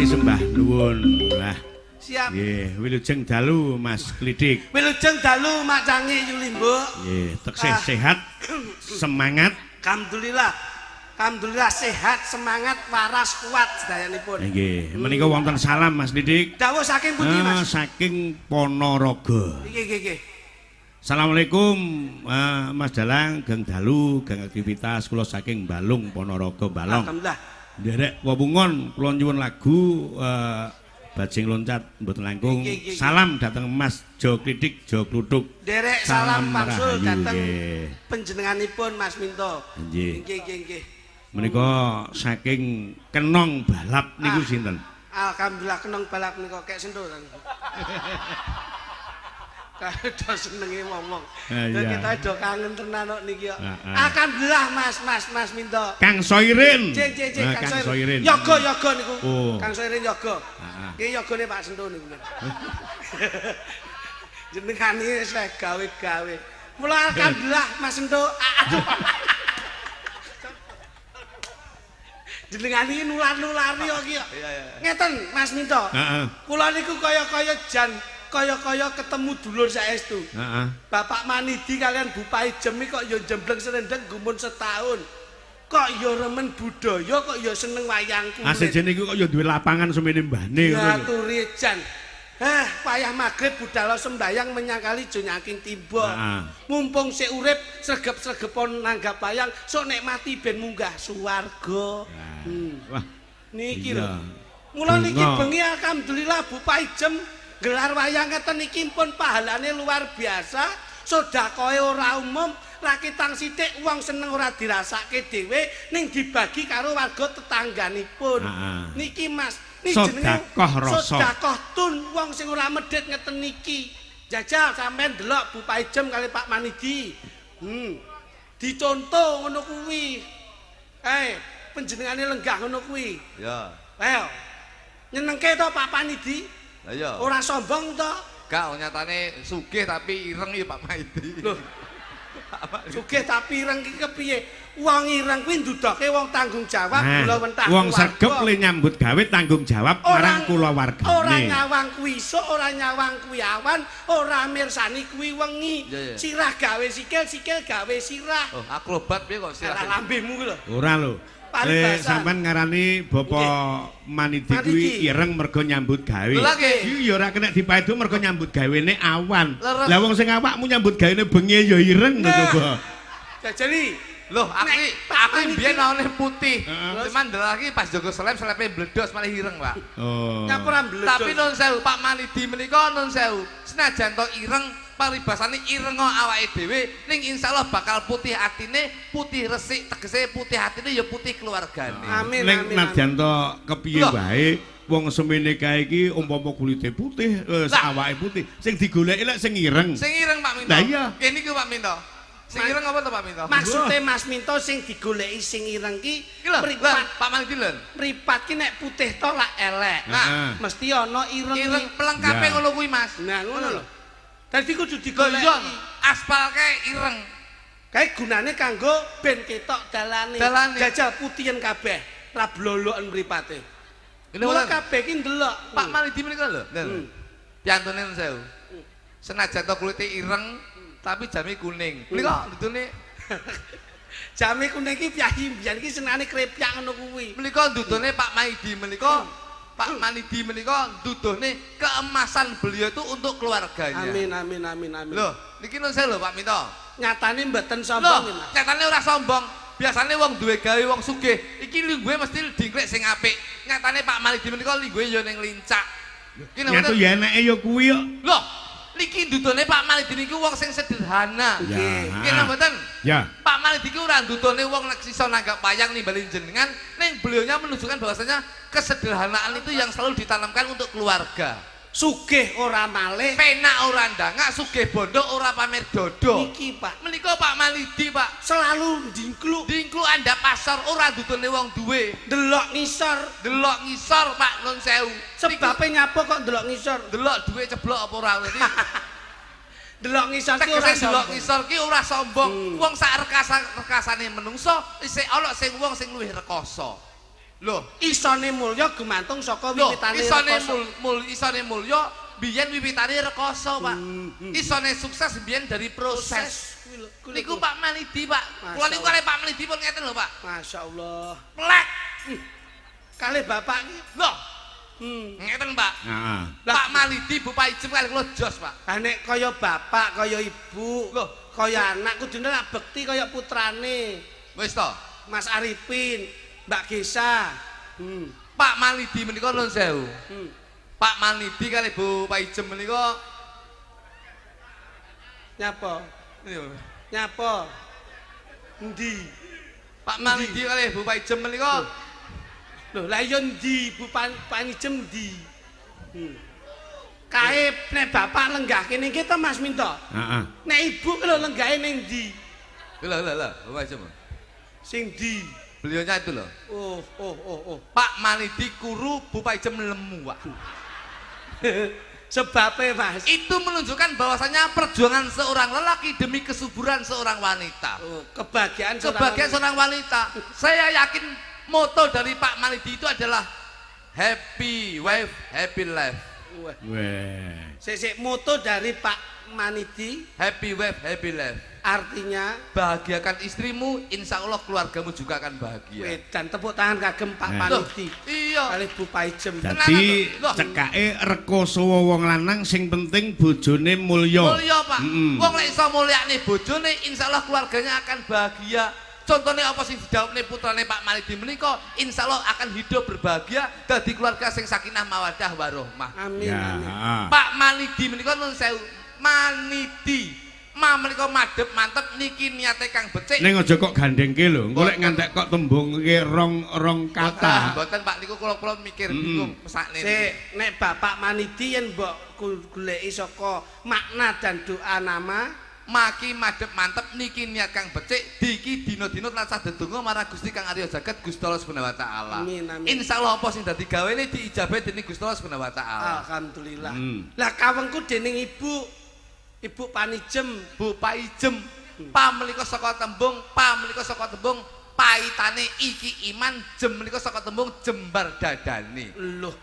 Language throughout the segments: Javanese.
sembah nuwun. Wah, Siap. nggih, wilujeng dalu Mas Klidik. Wilujeng dalu Mak Cangi Yulimbuk. Nggih, teksih sehat, semangat. Alhamdulillah. Alhamdulillah sehat, semangat, waras, kuat sedayanipun. Nggih, menika wonten salam Mas Klidik. Dawuh saking pundi, Mas? Saking Ponorogo. Iki iki iki. Assalamualaikum Mas Dalang, Geng Dalu, Geng aktivitas kula saking Balung Ponorogo Balong. Alhamdulillah. Nderek wewungon kula nyuwun lagu Bajing Loncat mboten langkung. Iki, iki, iki. Salam dhateng Mas Jo Klidik Jo Kluthuk. Derek salam pangsul rahayu, dhateng nggih. panjenenganipun Mas Minto. Nggih. Nggih nggih nggih. Menika saking Kenong Balap niku sinten? Alhamdulillah Kenong Balap menika kek sentuh. Kae do senenge ngomong. Iya. Kita do kangen tenan kok niki kok. Ah, ah. Alhamdulillah Mas Mas Mas Minto. Kang Soirin. Cek cek cek Ah, Kang Kang Soirin. Soirin. Yoga yoga niku. Oh. Kang Soirin yoga. Ah, ah. Nggih yogane Pak Sentuh niku. Jenengan iki wis gawe-gawe. Mula alhamdulillah Mas Sentuh. Aduh. Jenengan iki nular-nulari kok iki kok. Iya, iya. Ngeten Mas Minto. Heeh. Kula niku kaya-kaya jan kaya-kaya ketemu dulur saestu. Heeh. Bapak Manidi kalian Bu Paijem iki kok ya jembleng serendeng gumun setahun. Kok ya remen budaya, kok ya seneng wayang kulit. Asejene iku kok ya duwe lapangan semene mbahne ngono lho. Diaturi jan. Payah magrib budal sembayang menyangkali jo nyaking timba. Heeh. Mumpung sik urip sregep-sregepon nanggap wayang, sok nek mati ben munggah suwarga. Wah, Niki iya. lho. Mula niki Bunga. bengi alhamdulillah Bu Paijem gelar wayang ngeten iki pun pahalane luar biasa, sedekahe ora umum, rakitang sithik wong seneng ora dirasake dhewe ning dibagi karo warga tetangganipun. Heeh. Niki Mas, niki jenenge Sedekah rasa. Sedekah tun wong sing ora medhit ngeten niki. Jajal sampean delok Bu Paijem kali Pak Manidi. Dicontoh ngono kuwi. Panjenengane lenggah ngono kuwi. Ya. Ayo. Nyenengke to Pak Panidi? Lah iya. Ora sombong to? Gak nyatane sugih tapi ireng ya Pak Maidi. Loh. Sugih tapi ireng ki kepiye? Wong ireng kuwi ndudoke wong tanggung jawab Nah, kula wentah. wong keluarga. sregep le nyambut gawe tanggung jawab marang kulawargane. Ora nyawang kuwi isuk, ora nyawang kuwi awan, ora mirsani kuwi wengi. Iya, iya. Sirah gawe sikil, sikil gawe sirah. Oh, akrobat piye kok sirah. Salah lambemu kuwi lho. Ora lho. Paribasan. Le sampean ngarani Bapak Manidi kuwi Manidi. ireng mergo nyambut gawe. Lho lagi. Iki ya ora kena dipaedu mergo nyambut gawene awan. Leres. Lah wong sing awakmu nyambut gawene bengi ya ireng lho Nah. coba. Jajali. Loh, aku Nek Pak aku Manidi- mbiyen naone putih. Heeh. Cuman ndelok iki pas jaga seleb selepe bledos malah ireng, Pak. Oh. Nyapa ora mbledhos. Tapi nun sewu, Pak Manidi menika nun sewu. Senajan to ireng, paribasane ireng kok awake dhewe, ning insyaallah bakal putih atine, putih resik, tegese putih atine ya putih keluargane. Amin Ning amin. nadyan to kepiye Loh. wae wong semene kae iki umpama kulite putih, Lah. awake putih, sing digoleki lek sing ireng. Sing ireng Pak Minto. Lah iya. Kene iki Pak Minto. Sing ireng apa to Pak Minto? Maksude Mas Minto sing digoleki sing ireng ki Iki lho, mripat Pak Manidi lho. mripat ki nek putih to lak elek. Nah. Heeh. Mesti ana ireng. Ireng pelengkape Ya. ngono kuwi, Mas. Nah, ngono lho. Dadi kudu Lho digoleki. iya, aspal kae ireng. Kae gunane kanggo ben ketok dalane. Dalane. Jajal putihen kabeh, ra bloloken mripate. Ini Mula wonten. kabeh ki ndelok. Pak Manidi menika lho. Lho. Piantune nun sewu. Senajan to kulite ireng, tapi jame kuning. Menika ndudune Jame kuning ki piyayi mbiyen ki senengane krepyak ngono kuwi. menika ndudune Pak Maidi menika Pak Manidi menika nduduhne keemasan beliau itu untuk keluarganya. Amin amin amin amin. Loh, niki nun sewu lho Pak Minto. Nyatane mboten Loh, sombong iki, Mas. nyatane ora sombong. Biasane wong duwe gawe wong sugih, iki lungguhe mesti dingklek sing apik. Nyatane Pak Manidi menika lungguhe ya ning lincak. Iki Nyatu ya eneke ya kuwi kok. Loh, niki ndudone Pak Manidi niku wong sing sederhana. Ya. Nggih napa mboten? Ya. Pak Manidi ki ora ndudone wong nek iso nanggap wayang nimbali jenengan, ning beliaunya menunjukkan bahwasanya kesederhanaan itu yang selalu ditanamkan untuk keluarga. Sugih ora malih. Penak ora ndangak, sugih bondo ora pamer dodo. Niki, Pak. Menika Pak Manidi, Pak. Selalu ndingkluk, Dingklu anda pasar ora ndudone wong duwe. ndelok ngisor. Delok ngisor Pak nun sewu. Sebabe nyapa kok ndelok ngisor? Delok duwe ceblok apa ora ngerti. Delok ngisor ki ora Tegese delok sombong. ngisor ki ora sombong. Wong sak rekasa-rekasane menungso isih ana sing wong sing luwih rekoso. Lho, Isone mulya gumantung saka wiwitane isone rekoso. Isone mulya biyen wiwitane rekoso, Pak. Isone sukses biyen dari proses. Niku Pak Malidi, Pak. Kula niku kalih Pak Malidi pun ngeten lho, Pak. Masya Allah. Plek. Kalih bapak iki. Lho, ngeten, Pak. Heeh. Pak Malidi Bu Paijem kalih kula jos, Pak. Lah nek kaya bapak, kaya ibu, Loh. kaya anak kudune lak bekti kaya putrane. Wis to. Mas Arifin, Mbak Gesa. Pak Malidi menika nuwun sewu. Pak Malidi kalih Bu Paijem menika Nyapa? Nyapa? Endi? Pak Malidi kalih Bu Paijem menika Lho, lah iya endi Bu Panijem endi? Kae nek bapak lenggah kene iki to Mas Minto. Heeh. Nek ibu ki lho lenggahe ning ndi? Lho lho lho, Bu Paijem. Sing ndi? Beliaunya itu loh. Oh, oh, oh, oh. Pak Malidi kuru, Bu Paijem lemu, Pak. Sebabe Mas. Itu menunjukkan bahwasanya perjuangan seorang lelaki demi kesuburan seorang wanita. Oh, kebahagiaan seorang wanita. Saya yakin moto dari Pak Malidi itu adalah happy wife, happy life. Weh. Sik moto dari Pak Malidi happy wife, happy life. Artinya bahagiakan istrimu, insya Allah keluargamu juga akan bahagia. Dan tepuk tangan kagem Pak Malidi. Iya. Kalih Bu Paijem. Dadi cekake rekoso wong lanang sing penting bojone mulya. Mulya, Pak. Wong lek iso mulyakne bojone, insya Allah keluarganya akan bahagia. Contohnya apa sing didhawuhne putrane Pak Malidi menika, insya Allah akan hidup berbahagia dadi keluarga sing sakinah mawaddah warahmah. Amin, ya, amin. Pak Malidi menika nun sewu, Manidi. Ma menika madhep mantep niki niate kang becik. Ning aja kok gandengke lho. Engko lek ngantek kok tembung iki rong kata. Mboten Pak niku kula-kula mikir bingung mesakne. Sik, nek Bapak Manidi yen mbok goleki saka makna dan doa nama maki madhep mantep niki niat kang becik diki dina-dina tansah dedonga marang Gusti Kang Arya Jagat Gusti Allah Subhanahu wa taala. Amin, amin. Insyaallah apa sing dadi gawene diijabahi dening Gusti Allah Subhanahu wa taala. Alhamdulillah. Lah kawengku dening Ibu Ibu Panijem, Bu Paijem, pa menika saka tembung, pa menika saka tembung paitane iki iman, jem menika saka tembung jembar dadane. Loh,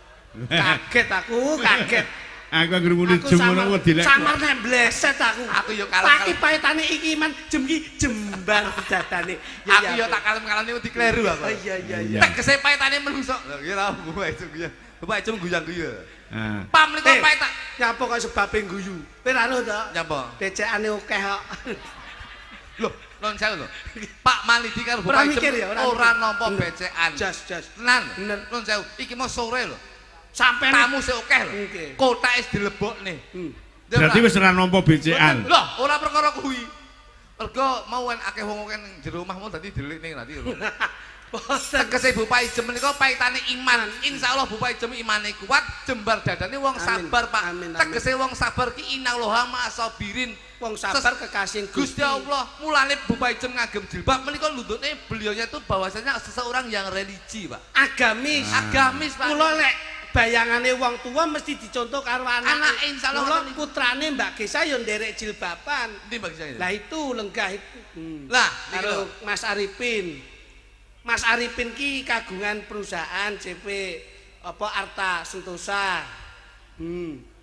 kaget aku, kaget. Aku anggere muni jem ngono wedi lek. Samar nek bleset aku. Aku yo kalem. Paki paitane iki iman, jem iki jembar dadane. Aku yo tak kalem-kalem niku dikleru aku. Oh iya iya iya. Tegese paitane menungso. Lho iki ra Bu Paijem ya. Bu Paijem guyang-guyu. Pa menika paita. Nyapa kok sebabe guyu? Kowe ra roh to? Nyapa? Becekane akeh kok. Lho, non sewu lho. Pak Malidi karo Bu Paijem ora nampa becekan. Jos, jos. Tenan. Non sewu, iki mau sore lho. Sampai tamu sik akeh lho. Kotake wis dilebokne. Berarti wis ora nampa becekan. Lho, ora perkara kuwi. Mergo mau akeh wong akeh ning jero omahmu dadi delikne nanti lho. Tegese Bu Paijem menika paitane iman. Insyaallah Bu Paijem imane kuat, jembar dadane wong sabar, Pak. Tegese wong sabar ki innallaha ma'asabirin. Wong sabar kekasih Gusti Allah. Mulane Bu Paijem ngagem jilbab menika lundutne beliaunya itu bahwasanya seseorang yang religi, Pak. Agamis. Agamis, Pak. Mula lek bayangane wong tua mesti dicontoh karo anak. Anake insyaallah mula putrane Mbak Gesa ya nderek jilbaban. Endi Mbak Gesa? Lah itu lenggah itu. Lah karo Mas Arifin. Mas Arifin ki kagungan perusahaan CV apa Arta Sentosa.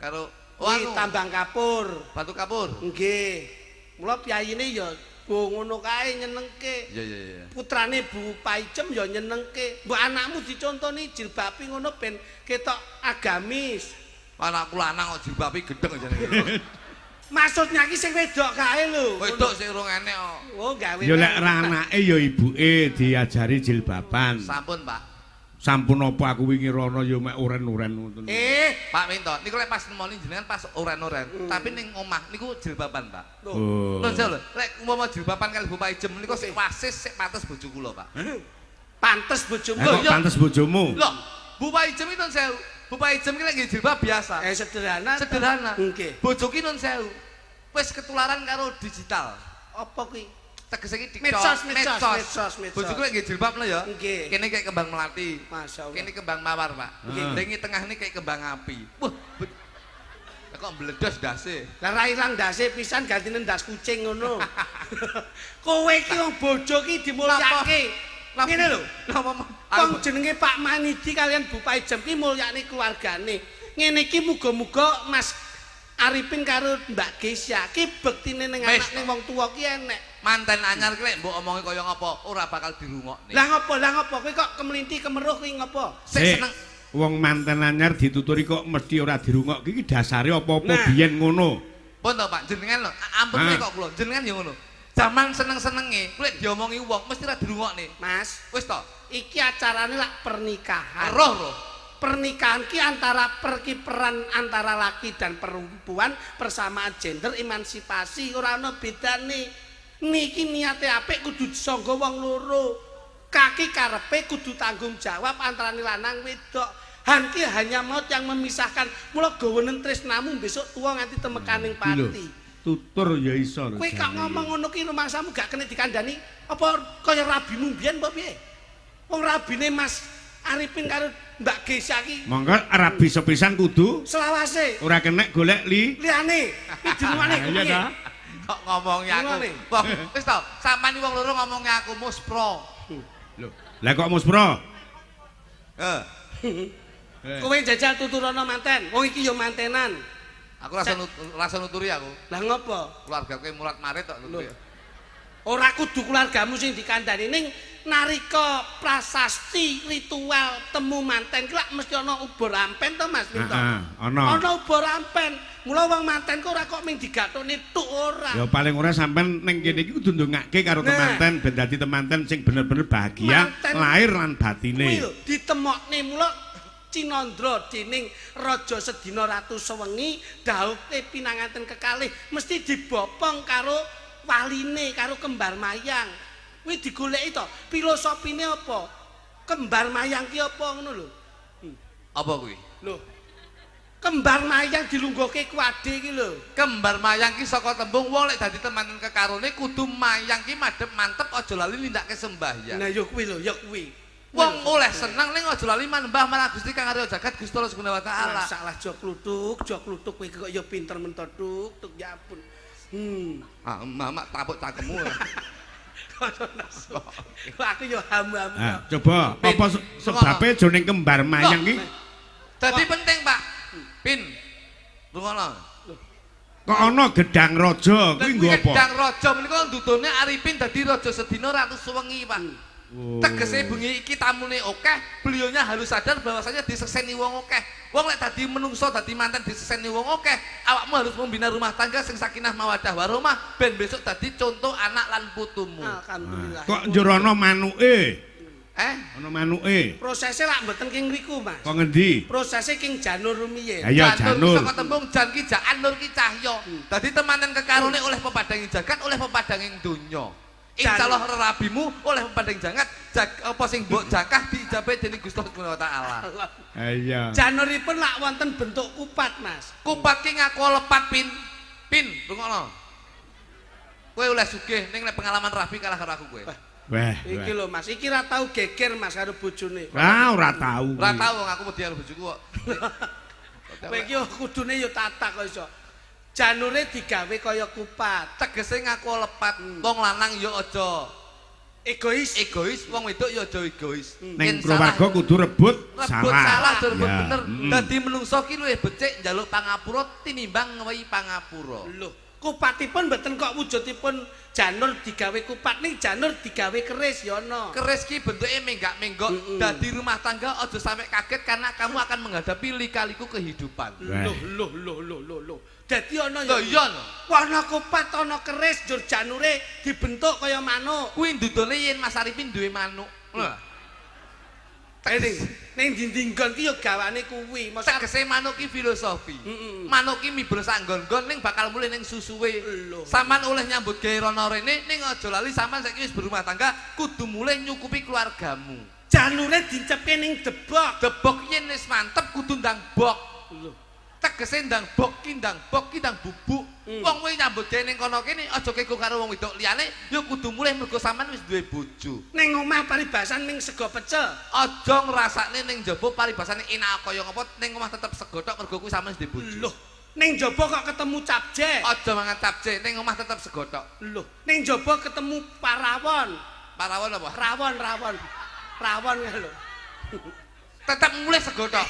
Karo tambang kapur, batu kapur. Nggih. Mula piyayine ya bo ngono kae nyenengke. Iya iya iya. Putrane Bu Paijem ya nyenengke. Mbok anakmu dicontoni jilbabi ngono ben ketok agamis. Anakku lanang kok jilbabi gedeng jane. Maksudnya ki sing wedok kae lho. Wedok sing urung enek kok. Oh, gawe. Ya lek ra anake ya ibuke diajari jilbaban. Sampun, Pak. Sampun apa aku wingi rono ya mek uren-uren ngoten. Pak Minto, niku lek pas nemoni jenengan pas uren-uren, tapi ning omah niku jilbaban, Pak. Oh. Lho, lho, lek umpama jilbaban kali Bu Paijem niku sik wasis sik pantes bojo kula, Pak. Pantes bojomu. Kok pantes bojomu? Lho, Bu Paijem iki nun sewu. Bu Paijem ki lek nggih jilbab biasa. Sederhana. Sederhana. Nggih. Bojo ki nun sewu. Wis ketularan karo digital. Apa kuwi? Tegese iki TikTok, medsos. Bojoku lek nggih jilbab lho ya. Nggih. Kene kayak kembang melati. Masyaallah. Kene kembang mawar, Pak. Nggih. Ning tengah ini kayak kembang api. Wah, kok mbledos ndase. Lah ra ilang ndase pisan gantine ndas kucing ngono. Kowe iki wong bojo ki dimulyake. Ngene lho. Napa? Wong jenenge Pak Manidi kalian Bu Paijem ki mulyane keluargane. Ngene iki muga-muga Mas Arifin karo Mbak Gesya ki bektine ning anak ning wong tuwa ki enek. Manten anyar ki lek mbok omongi kaya ngapa ora bakal dirungokne. Lah ngopo? Lah ngopo? Kowe kok kemelinti kemeruh kuwi ngopo? Sik seneng wong manten anyar dituturi kok mesti ora dirungokke iki dasare apa-apa biyen ngono. Pun to Pak, jenengan lho, ampun kok kula, jenengan ya ngono. Zaman seneng-senenge, kuwi diomongi wong mesti ora dirungokne. Mas, wis to. Iki acarane lak pernikahan. Roh roh. Pernikahan ki antara perkiperan antara laki dan perempuan, persamaan gender, emansipasi, ora ana bedane. Niki niate apik kudu disangga wong loro. Kaki karepe kudu tanggung jawab antarane lanang wedok. Hanki hanya maut yang memisahkan. Mula gawanen tresnamu besok tuwa nganti temekaning pati. Tutur ya iso. Kowe kok ngomong ngono ki rumangsamu gak kena dikandani apa kaya rabimu mbiyen apa piye? Wong rabine Mas Arifin karo Mbak Gesya ki. Monggo rabi sepisan kudu selawase. Ora kenek golek liyane. Iki jenengane piye? Kok ngomongi aku. Wong wis to, sampean wong loro ngomongi aku muspro. Lho, lah kok muspro? Heeh. Kowe jajal tuturana manten. Wong iki ya mantenan. Aku rasa nuturi aku. Lah ngopo? Keluarga kowe murat marit tok nuturi. Ora kudu keluargamu sing dikandani ning narika prasasti ritual temu manten ki lak mesti ana ubur ampen to Mas Minto. Heeh, ana. Ana ubur ampen. Mula wong manten ku ora kok ming digathukne tuk ora. Ya paling ora sampean ning kene iki kudu ndongake karo temanten ben dadi temanten sing bener-bener bahagia lahir lan batine. Kuwi lho ditemokne mula Cinandra dening Raja Sedina Ratu Sewengi dhaupe pinanganten kekalih mesti dibopong karo waline karo kembar mayang. Kuwi digoleki to, filosofine apa? Kembar mayang ki apa ngono lho. Apa kuwi? Lho. Kembar mayang dilungguhke kuade iki lho. Kembar mayang ki saka tembung wong lek dadi temanten kekarone kudu mayang ki madhep mantep aja lali nindakake sembahyang. Nah ya kuwi lho, ya kuwi. Wong oleh seneng ning aja lali manembah marang Gusti Kang Arya Jagat Gusti Allah Subhanahu wa taala. Masalah jok kluthuk kowe kok ya pinter mentok tuk ya ampun. Ah, mamak tapuk cangkemmu. Aku yo hamu-hamu. Coba apa sebabe jeneng kembar mayang iki? Dadi penting, Pak. Pin. Rungono. Kok ana gedang raja kuwi nggo apa? Gedang raja menika ndudune Arifin dadi raja sedina Ratu Sewengi, Pak. Tegese bengi iki tamune akeh, beliaunya harus sadar bahwasanya disekseni wong akeh. Wong lek dadi menungso dadi manten disekseni wong akeh, awakmu harus membina rumah tangga sing sakinah mawaddah warahmah ben besok dadi contoh anak lan putumu. Alhamdulillah. Kok njur ana manuke? Eh? Ana manuke. Prosese lak mboten king ngriku, Mas. Kok ngendi? Prosese king Janur rumiyin. Ayo Janur. Saka tembung jan ki jaan nur ki cahya. Dadi temanten kekarone oleh pepadanging jagat, oleh pepadanging donya. Insyaallah rabimu oleh pepadang jagat, apa sing mbok jakah diijabahi dening Gusti Allah Subhanahu wa taala. Iya. Januripun lak wonten bentuk kupat, Mas. Kupat ki ngaku lepat pin. Pin, rungokno. Kowe oleh sugih ning nek pengalaman rabi kalah karo aku kowe. Wah, iki lho Mas, iki ra tau geger Mas karo bojone. Ah, ora tau. Ora tau wong aku wedi karo bojoku kok. Kowe iki kudune ya tatak kok iso. Janure digawe kaya kupat. Tegese ngaku lepat. Wong lanang ya aja egois. Egois, wong wedok ya aja egois. Ning keluarga kudu rebut salah. Rebut salah, rebut bener. Dadi menungso ki luwih becik njaluk pangapura tinimbang ngewehi pangapura. Lho, kupatipun mboten kok wujudipun janur digawe kupat ning janur digawe keris ya ana. Keris ki bentuke menggak-menggok. Dadi rumah tangga aja sampe kaget karena kamu akan menghadapi lika-liku kehidupan. Loh loh loh loh loh loh. Dadi ana ya. Lho iya lho. Ana kupat ana keris njur janure dibentuk kaya manuk. Kuwi ndudone yen Mas Arifin duwe manuk. Lho. Ning dinding nggon ki ya gawane kuwi. Tegese manuk ki filosofi. Manuk ki miber sak nggon-nggon ning bakal mulih ning susuwe. Sampeyan oleh nyambut gawe rono rene ning aja lali sampeyan saiki wis berumah tangga kudu mulih nyukupi keluargamu. Janure dincepke ning debok. Debok yen wis mantep kudu ndang bok. Lho. Tegese ndang bok ki ndang bok ki ndang bubuk. Wong kowe nyambut gawe ning kono kene aja kego karo wong wedok liyane ya kudu mulih mergo sampean wis duwe bojo. Ning omah paribasan ning sego pecel. Aja ngrasakne ning jaba paribasane enak kaya ngapa ning omah tetep sego tok mergo kuwi sampean wis duwe bojo. Lho, ning jaba kok ketemu capje. Aja mangan capje, ning omah tetep sego tok. Lho, ning jaba ketemu parawon. Parawon apa? Rawon, rawon. Rawon kae lho. Tetep mulih sego tok.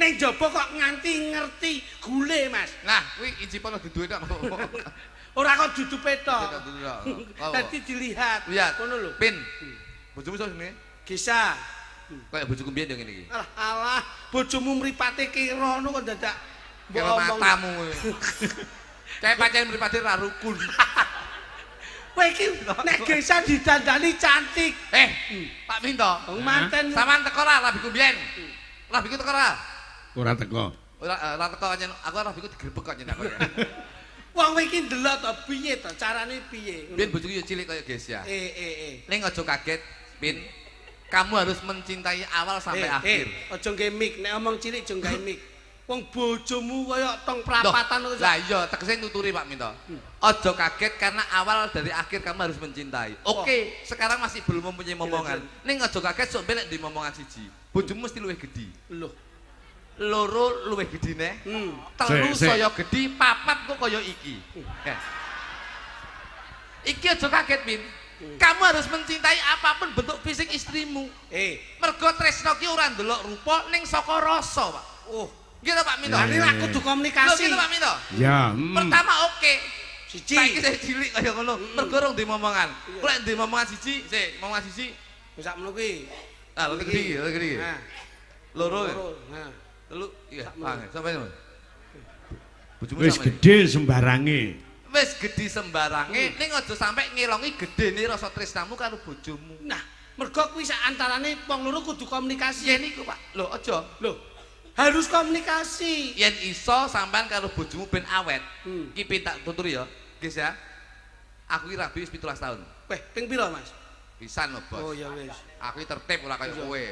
Ning jaba kok nganti ngerti gule, Mas. Nah, kuwi incipono duduhe tok. Ora kok dudupe tok. Dudu tok. Dadi dilihat. Lihat. Ngono lho. Pin. Bojomu sapa jenenge? Gisa. Kayak bojoku mbiyen yo ngene iki. Alah alah, bojomu mripate kira ngono kok dadak mbok Kira omong. matamu. Kayak pancen mripate ra rukun. Kowe iki nek Gesa didandani cantik. Eh, Pak Minto. Wong manten. Sampean teko ra rabiku mbiyen? Rabiku teko ra? Ora teko. Ora ora teko pancen aku rabiku digrebek kok nyen aku. Wong kowe iki ndelok to piye to carane piye? Biyen bojoku yo cilik kaya Gesya. Eh eh eh. Ning aja kaget, Pin. Kamu harus mencintai awal sampai akhir. Aja nggae mic, nek omong cilik aja nggae mic. Wong bojomu kaya tong prapatan kok. Lah iya, tegese nuturi Pak Minto. Aja kaget karena awal dari akhir kamu harus mencintai. Oke, sekarang masih belum mempunyai momongan. Ning aja kaget sok ben nek di momongan siji. Bojomu mesti luwih gedhi. Loh. Loro luwih gedhi neh. Telu Sik, sik. saya gedhi, papat kok kaya iki. Iki aja kaget, Pin. Kamu harus mencintai apapun bentuk fisik istrimu. Mergo tresno ki ora ndelok rupa ning saka rasa, Pak. Oh, Gitu Pak Minto. lah ini lah kudu Lho komunikasi. gitu Pak Minto. Ya, Pertama oke. Siji. Saiki saya cilik kaya ngono, mergo rong duwe momongan. Kok lek duwe momongan siji, sik, momongan siji. Wis sakmono kuwi. Ah, loro gede, loro gede. Nah, Loro. loro. Nah. Telu, iya, Sakmono. paham. Sampai ngono. Bojomu Wis sampe. gedhe sembarange. Wis gedhi sembarange, ning aja sampe ngelongi gedene rasa tresnamu karo bojomu. Nah, mergo kuwi sak antarane wong loro kudu komunikasi. Yen iku, Pak. Lho, aja. Loh, harus komunikasi. Yen iso sampean karo bojomu ben awet. Iki pin tak tuturi ya. Guys ya. Aku iki rabi wis 17 tahun. Weh, ping piro, Mas? Pisan lho, Bos. Oh ya wis. Aku iki tertib ora kaya kowe.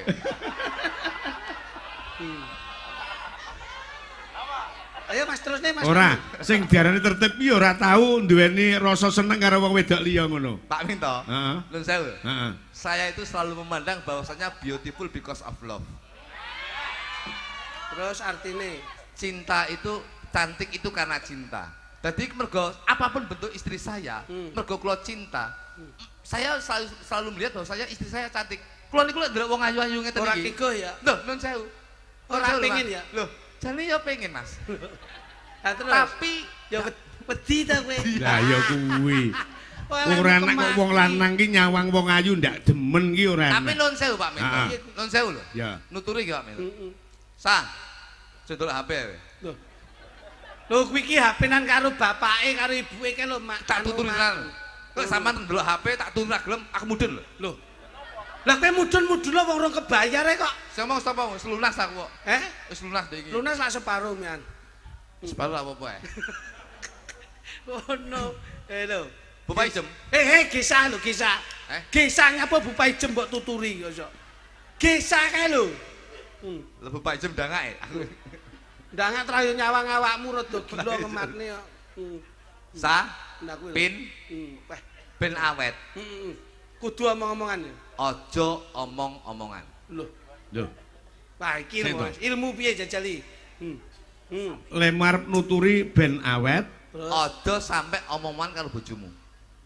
Ayo Mas terus nih Mas. Ora, sing diarani tertib ki ora tau duweni rasa seneng karo wong wedok liya ngono. Pak Minto. Heeh. Nun sewu. Heeh. Saya itu selalu memandang bahwasanya beautiful because of love. Terus artine Cinta itu cantik itu karena cinta. Jadi mergo apapun bentuk istri saya, mergo kula cinta. Saya selalu melihat bahwa saya istri saya cantik. Kula niku lek ndelok wong ayu-ayu ngeten ora iki. kiko ya. Loh, nun sewu. Nun Ora sewu lho, pengen Mas. ya? Loh, jane ya pengen, Mas. Lah terus Tapi ya wedi ta kowe. Lah ya kuwi. Ora enak kok wong lanang ki nyawang wong ayu ndak demen ki ora tapi enak. nun sewu Pak Minto. Heeh. Nun sewu lho. Ya. Nuturi iki Pak Minto. Heeh. Sa. Cedol HP. we. Loh. Lho kuwi iki HP-nan karo bapake karo ibuke kae lho Mak. Tak Anu, tuturi Mak. tenan. Kok sampean ndelok HP tak turu ra gelem, aku mudun lho. Loh. Lah kowe mudun-mudun lho wong rong kebayar e kok. Sing ngomong sapa? Wis lunas aku kok. Eh? Wis lunas ndek iki. Lunas lak separo mian. Separo lah apa-apa eh. Ngono. Eh lho. Bapak Ijem. Eh Gesa lho Gesa. Eh? Gesa ngapa Bupa Ijem mbok tuturi kok iso. Gesa kae lho. Lho Bapak Ijem ndangake. Aku Ndangak trayo nyawang awakmu rada gila kematne kok. Sa Ndak kuwi lho. pin Weh. ben awet. Kudu omong-omongan ya. Aja omong-omongan. Lho. Lho, Wah iki Sing lho, to. Mas. Ilmu piye jajali? lemar nuturi ben awet. Terus Aja sampe omong-omongan karo bojomu.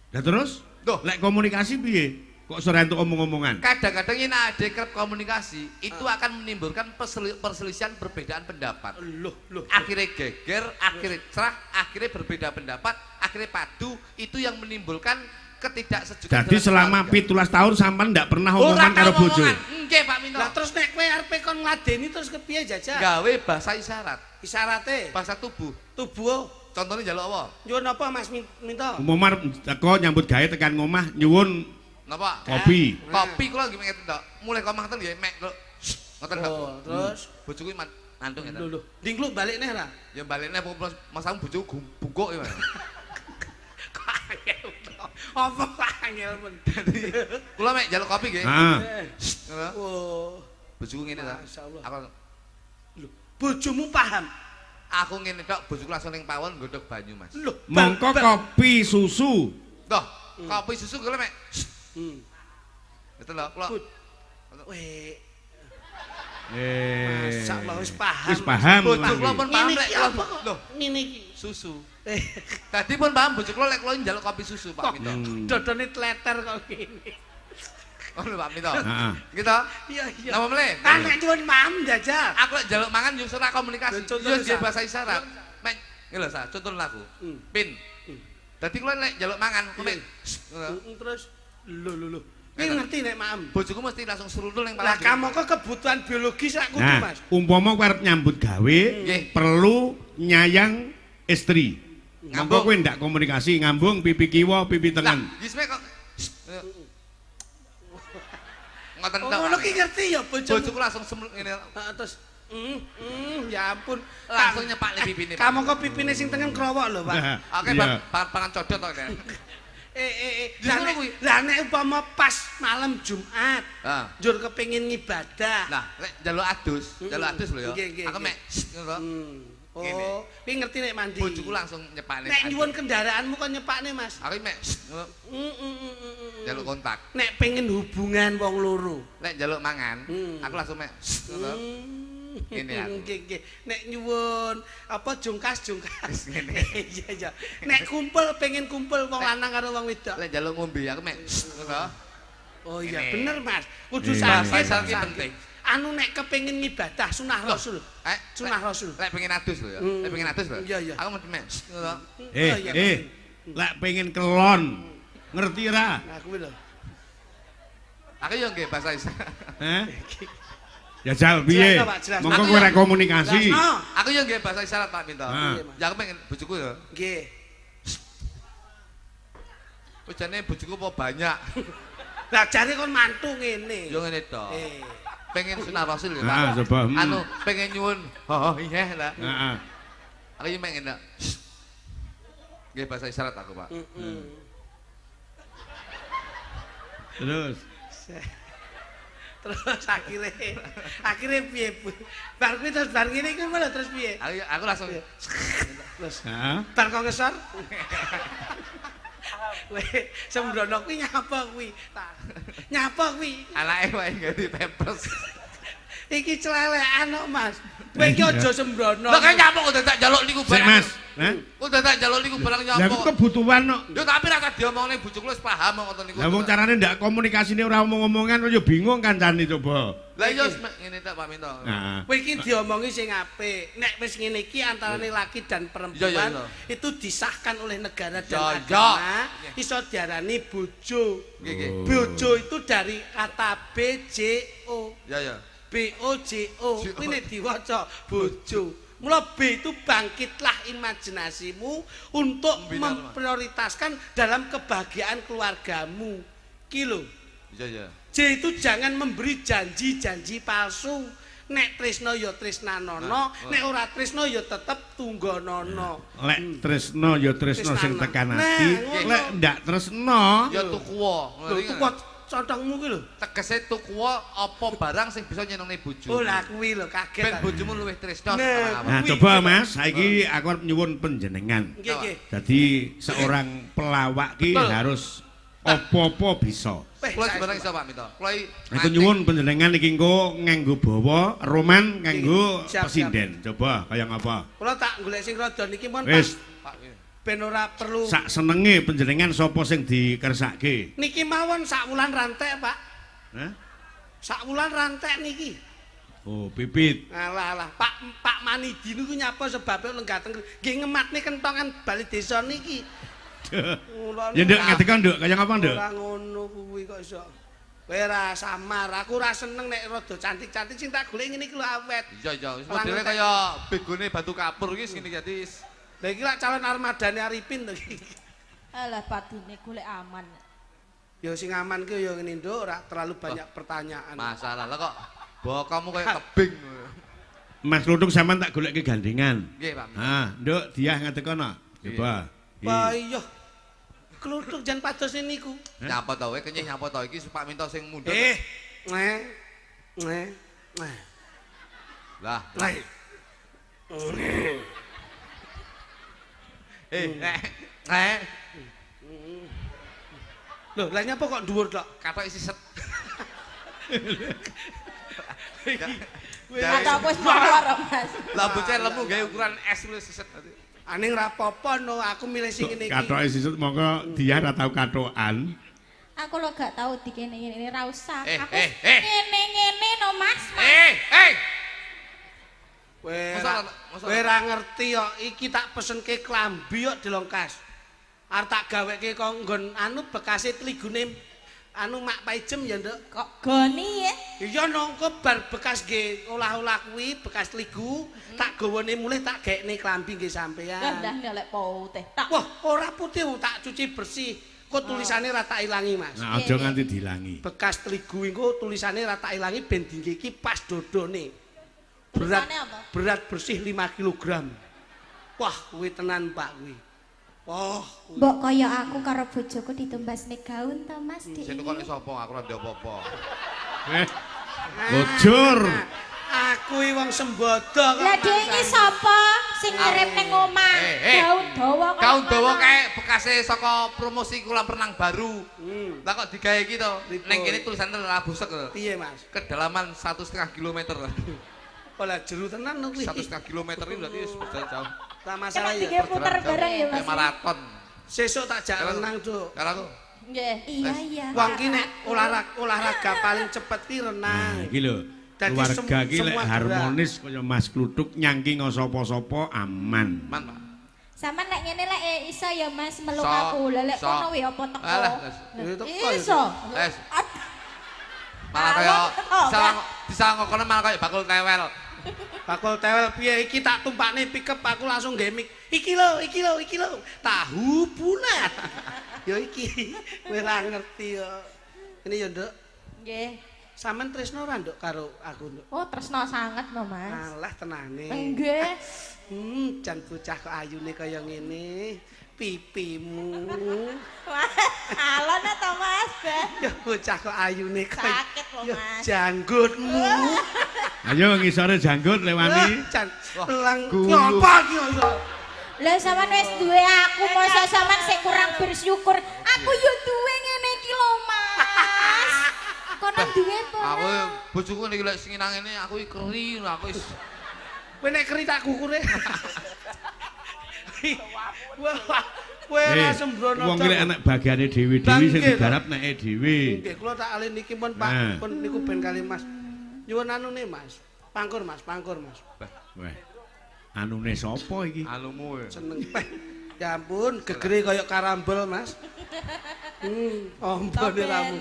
Lah terus? Loh. Lek komunikasi piye? Kok ora entuk omong-omongan? Kadang-kadang ini ada kerap komunikasi itu akan menimbulkan perselisihan perbedaan pendapat. loh loh. Akhirnya geger, akhirnya cerah, akhirnya berbeda pendapat, akhirnya padu, itu yang menimbulkan ketidaksejukan. Jadi dalam selama keluarga. 17 tahun sampean ndak pernah Ora omongan karo tau bojo. omongan. Nggih Pak Minto. Lah terus nek kowe arepe kon ngladeni terus kepiye jajal? Gawe bahasa isyarat, Isyarate bahasa tubuh. tubuh Contohnya njaluk apa? nyuwun apa Mas Minto? Umum arep teko nyambut gawe tekan ngomah nyuwun Napa? kopi. Kopi kula nggih ngeten tok. Mulai komah ngoten nggih mek lho. Ngoten tok. Oh, terus Bojoku mantuk ngeten. lho lho, dingkluk balik neh ra? Ya balikne masamu bojoku bungkuk ya. Mas. Kok angel to? Apa kok angel men? Kula mek njaluk kopi nggih. Heeh. Ngono. Oh, Bojoku ngene ta. Masyaallah. Aku lho, bojomu paham. aku ngene tok, bojoku langsung ning pawon nggodhog banyu, Mas. Lho, Mongko kopi susu. Toh, kopi susu kula mek. Ngeten lho, kula Weh, Eh. Masyaallah wis paham. Wis paham. Bojo kula pun paham Ngene lek iki kula apa kok? lho, Ngene iki. susu. Eh, Tadi pun paham bojo kula lek kula njaluk kopi susu, Pak kok Minto. dodone tleter kok ngene. Ngono Pak Minto. Heeh. Gitu. Iya iya. Napa meneh? Ah nek nyuwun maem jajal. Aku lek njaluk mangan yo ora komunikasi. Lho, Yo nggih bahasa isyarat. Mek ngene lho, Sa, contoh aku. Pin. Dadi kula lek njaluk mangan, aku mek Terus lho lho lho. Kowe ngerti nek maem. Bojoku mesti langsung seruntul ning Lah kamangka kebutuhan biologis rak kudu, Nah, Mas. umpama kowe arep nyambut gawe, perlu nyayang istri. Mongko kowe ndak komunikasi ngambung pipi kiwa, pipi tengen. Lah, gisme kok ngoten Oh, tok. ngono ki ngerti ya bojomu. Bojoku langsung ngene. Heeh, terus ya ampun. Langsung nyepakne pipine. Kamangka pipine sing tengen krowok lho, Pak. Oke, pangan codot tok kene. Lah nek umpama pas malam Jumat, njur kepengin ngibadah. Lah, lek njaluk adus, njaluk adus lho ya. Aku mek ngono. Oh, kowe ngerti nek mandi. Bojoku langsung nyepakne. Nek nyuwun kendaraanmu kok nyepakne, Mas. Aku mek ngono. Njaluk kontak. Nek pengen hubungan wong loro. Nek njaluk mangan, aku langsung mek ngono. Ngene aku. Nggih, nggih. Nek nyuwun apa jungkas-jungkas. Ngene. Iya, iya. Nek kumpul pengen kumpul wong lanang karo wong wedok. Lek njaluk ngombe aku mek ngono. Oh iya, bener Mas. Kudu Bahasa sakit. isyarat ki penting. Anu nek kepengin ngibadah sunah Rasul. Sunah Rasul. Lek pengen adus lho ya. Lek pengen adus lho. Iya, iya. Aku mesti mek ngono. Lek pengen kelon. Ngerti ra? Nah, kuwi lho. Aku yo nggih bahasa isyarat. Heh? Jajal piye? Mongko kowe ora komunikasi. Aku yo nggih bahasa isyarat Pak Minto. Ya aku pengen bojoku ya. Nggih. Wis jane bojoku apa banyak. Lah jare kon mantu ngene. Yo ngene to. Pengen sunah Rasul ya, Pak. Coba. Anu pengen nyuwun. Oh iya lah. Heeh. Aku yo pengen ndak. Nggih bahasa isyarat aku, Pak. Terus. Terus akhirnya piye Bu? Bar kuwi terus bar ngene iki malah terus piye? Aku langsung terus. Heeh. Bar kok ngesor. Weh, sembrono kuwi nyapa kuwi? Nyapa kuwi? Anake wae ganti pampers. Iki celelekan kok, Mas. Kowe iki aja sembrono. Lah kaya nyapa kok dadak njaluk niku barang. Mas, heh? Kok dadak njaluk niku barang nyapa? Lah kebutuhan kok. Yo tapi ra diomongne bojoku wis paham kok ngoten niku. Lah wong carane ndak komunikasine ora omong-omongan yo bingung kancane coba. Lah iya ngene tok Pak Minto. Heeh. Kowe iki diomongi sing apik. Nek wis ngene iki antarane laki dan perempuan itu disahkan oleh negara dan agama, iso diarani bojo. Bojo itu dari kata B J O. Ya ya. B O J O. Kuwi nek diwaca bojo. Mula B itu bangkitlah imajinasimu untuk memprioritaskan dalam kebahagiaan keluargamu. Ki lho. Iya iya. J itu jangan memberi janji-janji palsu. Nek tresno ya tresnanono, nek ora tresno ya tetep tunggonono. Lek tresno ya tresno sing tekan ati, lek ndak tresno ya tukuwa. Lho tuku contongmu kuwi lho. Tegese tukuwa apa barang sing bisa nyenengne bojomu. Oh lah kuwi lho kaget. Ben bojomu luwih tresno. Nah coba Mas, saiki aku arep nyuwun panjenengan. Nggih nggih. Dadi seorang pelawak ki harus apa-apa bisa. Kula sebarang iso Pak Minto. Kula aku nyuwun panjenengan iki engko nganggo bawa roman nganggo pesinden. Coba kaya ngapa? Kula tak golek sing rada niki pun Pak. Ben ora perlu. Sak senenge panjenengan sapa sing dikersake? Niki mawon sak wulan rantek, Pak. Hah? Sak wulan rantek niki. Oh, pipit. Alah alah, Pak Manidi niku nyapa sebabe lenggah teng nggih ngematne kentongan bali desa niki. Ya nduk ngadeg nduk, kaya ngapa nduk? Ora ngono kuwi kok iso. Kowe ora samar, aku ora seneng nek rada cantik-cantik sing tak golek ngene iki lho awet. Iya iya, wis modele kaya begone batu kapur iki ngene iki dadi. Lah iki lak calon armadane Arifin to iki. Alah patine golek aman. Ya sing aman ki ya ngene nduk, ora terlalu banyak pertanyaan. Masalah lah kok bokomu kaya tebing. Mas Kluthuk sampean tak golekke gandengan. Nggih, Pak. Ha, nduk Diah ngadeg kono. Coba. Wah iya. Kluthuk jan pados niku. Nyapa to kowe kenyih nyapa to iki Pak Minto sing mundhut. Neh. Neh. Neh. Lah. Neh. Eh. Loh, lah nyapa kok dhuwur tok? Katok isi set. Katok wis mawar, Mas. Lah bocah lemu gawe ukuran S wis siset. Aning ra apa-apa no, aku milih sing ngene iki. Katoke sisut mongko dia ora tau katokan. Aku lho gak tau dikene-ngene ra usah. Eh, Aku eh, eh. ngene-ngene no Mas. Mas. Kowe Masa- masa- kowe ra ngerti kok iki tak pesenke klambi kok dilongkas. Arep tak gaweke kok nggon anu bekase tligune anu Mak Paijem ya, Nduk. Kok goni ya? Iya nongko bar bekas nggih olah-olah kuwi bekas tligu tak gawane mulih tak gaekne klambi nggih sampean. Dah dah lek putih. Tak. Wah, ora putih wong tak cuci bersih. Kok tulisane ra tak ilangi, Mas. Nah, aja nganti dilangi. Bekas tligu engko tulisane ra tak ilangi ben dingge iki pas dodone. Berat Tulisane apa? berat bersih 5 kg. Wah, kuwi tenan Pak kuwi. Wah, kuwi. Mbok kaya aku karo bojoku ditumbasne gaun to Mas Dik. Sing tukone sapa? Aku ora ndek apa-apa. Bocor. Aku iki wong sembodo kok. Lah dhek iki sapa sing ngirim ning omah? Gaun dawa kaya Gaun dawa ngono. kae bekase saka promosi kolam renang baru. Lah kok digawe iki to? Pripun? Ning kene tulisane ora busek lho. Piye, Mas? Kedalaman 1,5 kilometer. Olah jeru tenan kuwi. 1,5 kilometer ini berarti wis berjalan jauh. Tak masalah Kena ya. tiga puter bareng ya Mas. Kayak maraton. Sesuk tak jak renang, Cuk. Karo aku. Nggih. Iya iya. Wong ki nek olahraga paling cepet ki renang. Nah, iki lho. Dadi Keluarga iki lek semua gerak. harmonis kaya Mas Kluthuk nyangking sapa-sapa aman. Man, Pak. Sampeyan lek ngene lek iso ya Mas meluk So, aku. Lah lek so. kono wi apa teko? Alah, Ya, teko ya. Iso. Wes. Aduh. Malah kaya Alon, disawang kono malah kaya bakul tewel. Bakul tewel piye iki tak tumpakne pickup aku langsung nggae mic. Iki lho, iki lho, iki lho. Tahu bulat. Ya iki kowe ora ngerti ya. Ini ya, Nduk. Nggih. Sampeyan tresno ora, Nduk, karo aku, Nduk? Oh, tresno sanget no Mas. Alah tenane. Nggih. Jan bocah kok ayune kaya ngene. Pipimu. Alon ta Mas? Ya bocah kok ayune kaya Sakit lho, Ya Mas. janggutmu. Ayo ngisore janggut lewani. Jan Wah, lang guyu. ngapa iki kok. Lah sampean wis duwe aku, masa sampean sing kurang bersyukur. Aku yo duwe ngene iki lho Mas. Kono duwe apa Aku ora? bojoku niki lek sing nang ngene aku iki keri aku wis Kowe nek keri tak kukure. Wah, kowe ora sembrono. Wong iki lek anak bagiane dhewe-dhewe sing Bangke, digarap neke dhewe. Nggih, kula tak alih niki pun Pak, Nah. pun niku ben kali Mas. Nyuwun anune Mas. Pangkur Mas, pangkur Mas. Weh. Anune sapa iki? anumu. Seneng peh. Ya ampun, gegere kaya karambol Mas. Ombone ramu.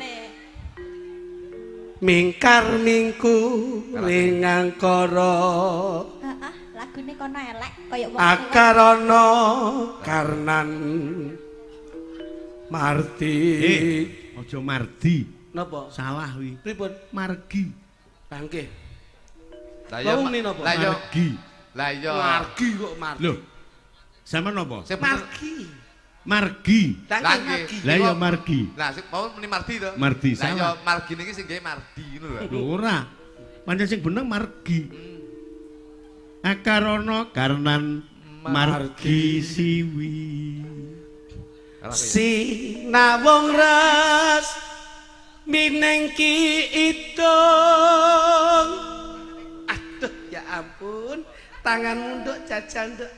Mingkar mingku ring angkara. Heeh, lagune kono elek kaya wong. Akarana karnan Marti. Aja mardi. Napa? Salah wi. Pripun? Margi. Bangke. Lah iya. Lah muni napa? Lah iya. Margi. Lah iya. Margi kok margi. Lho. Sampeyan napa? Sing bener. Margi. Margi. Lah Lah, nggih, margi. Lah iya margi. Lah sing mau muni Mardi to. Mardi, Lah iya salah. Margi niki sing gawe Mardi ngono lho. Lho ora. Pancen sing bener margi. Akarana karnan margi siwi. Salah kowe. Sinawung ras minengki idung. Aduh ya ampun, tanganmu nduk jajal nduk.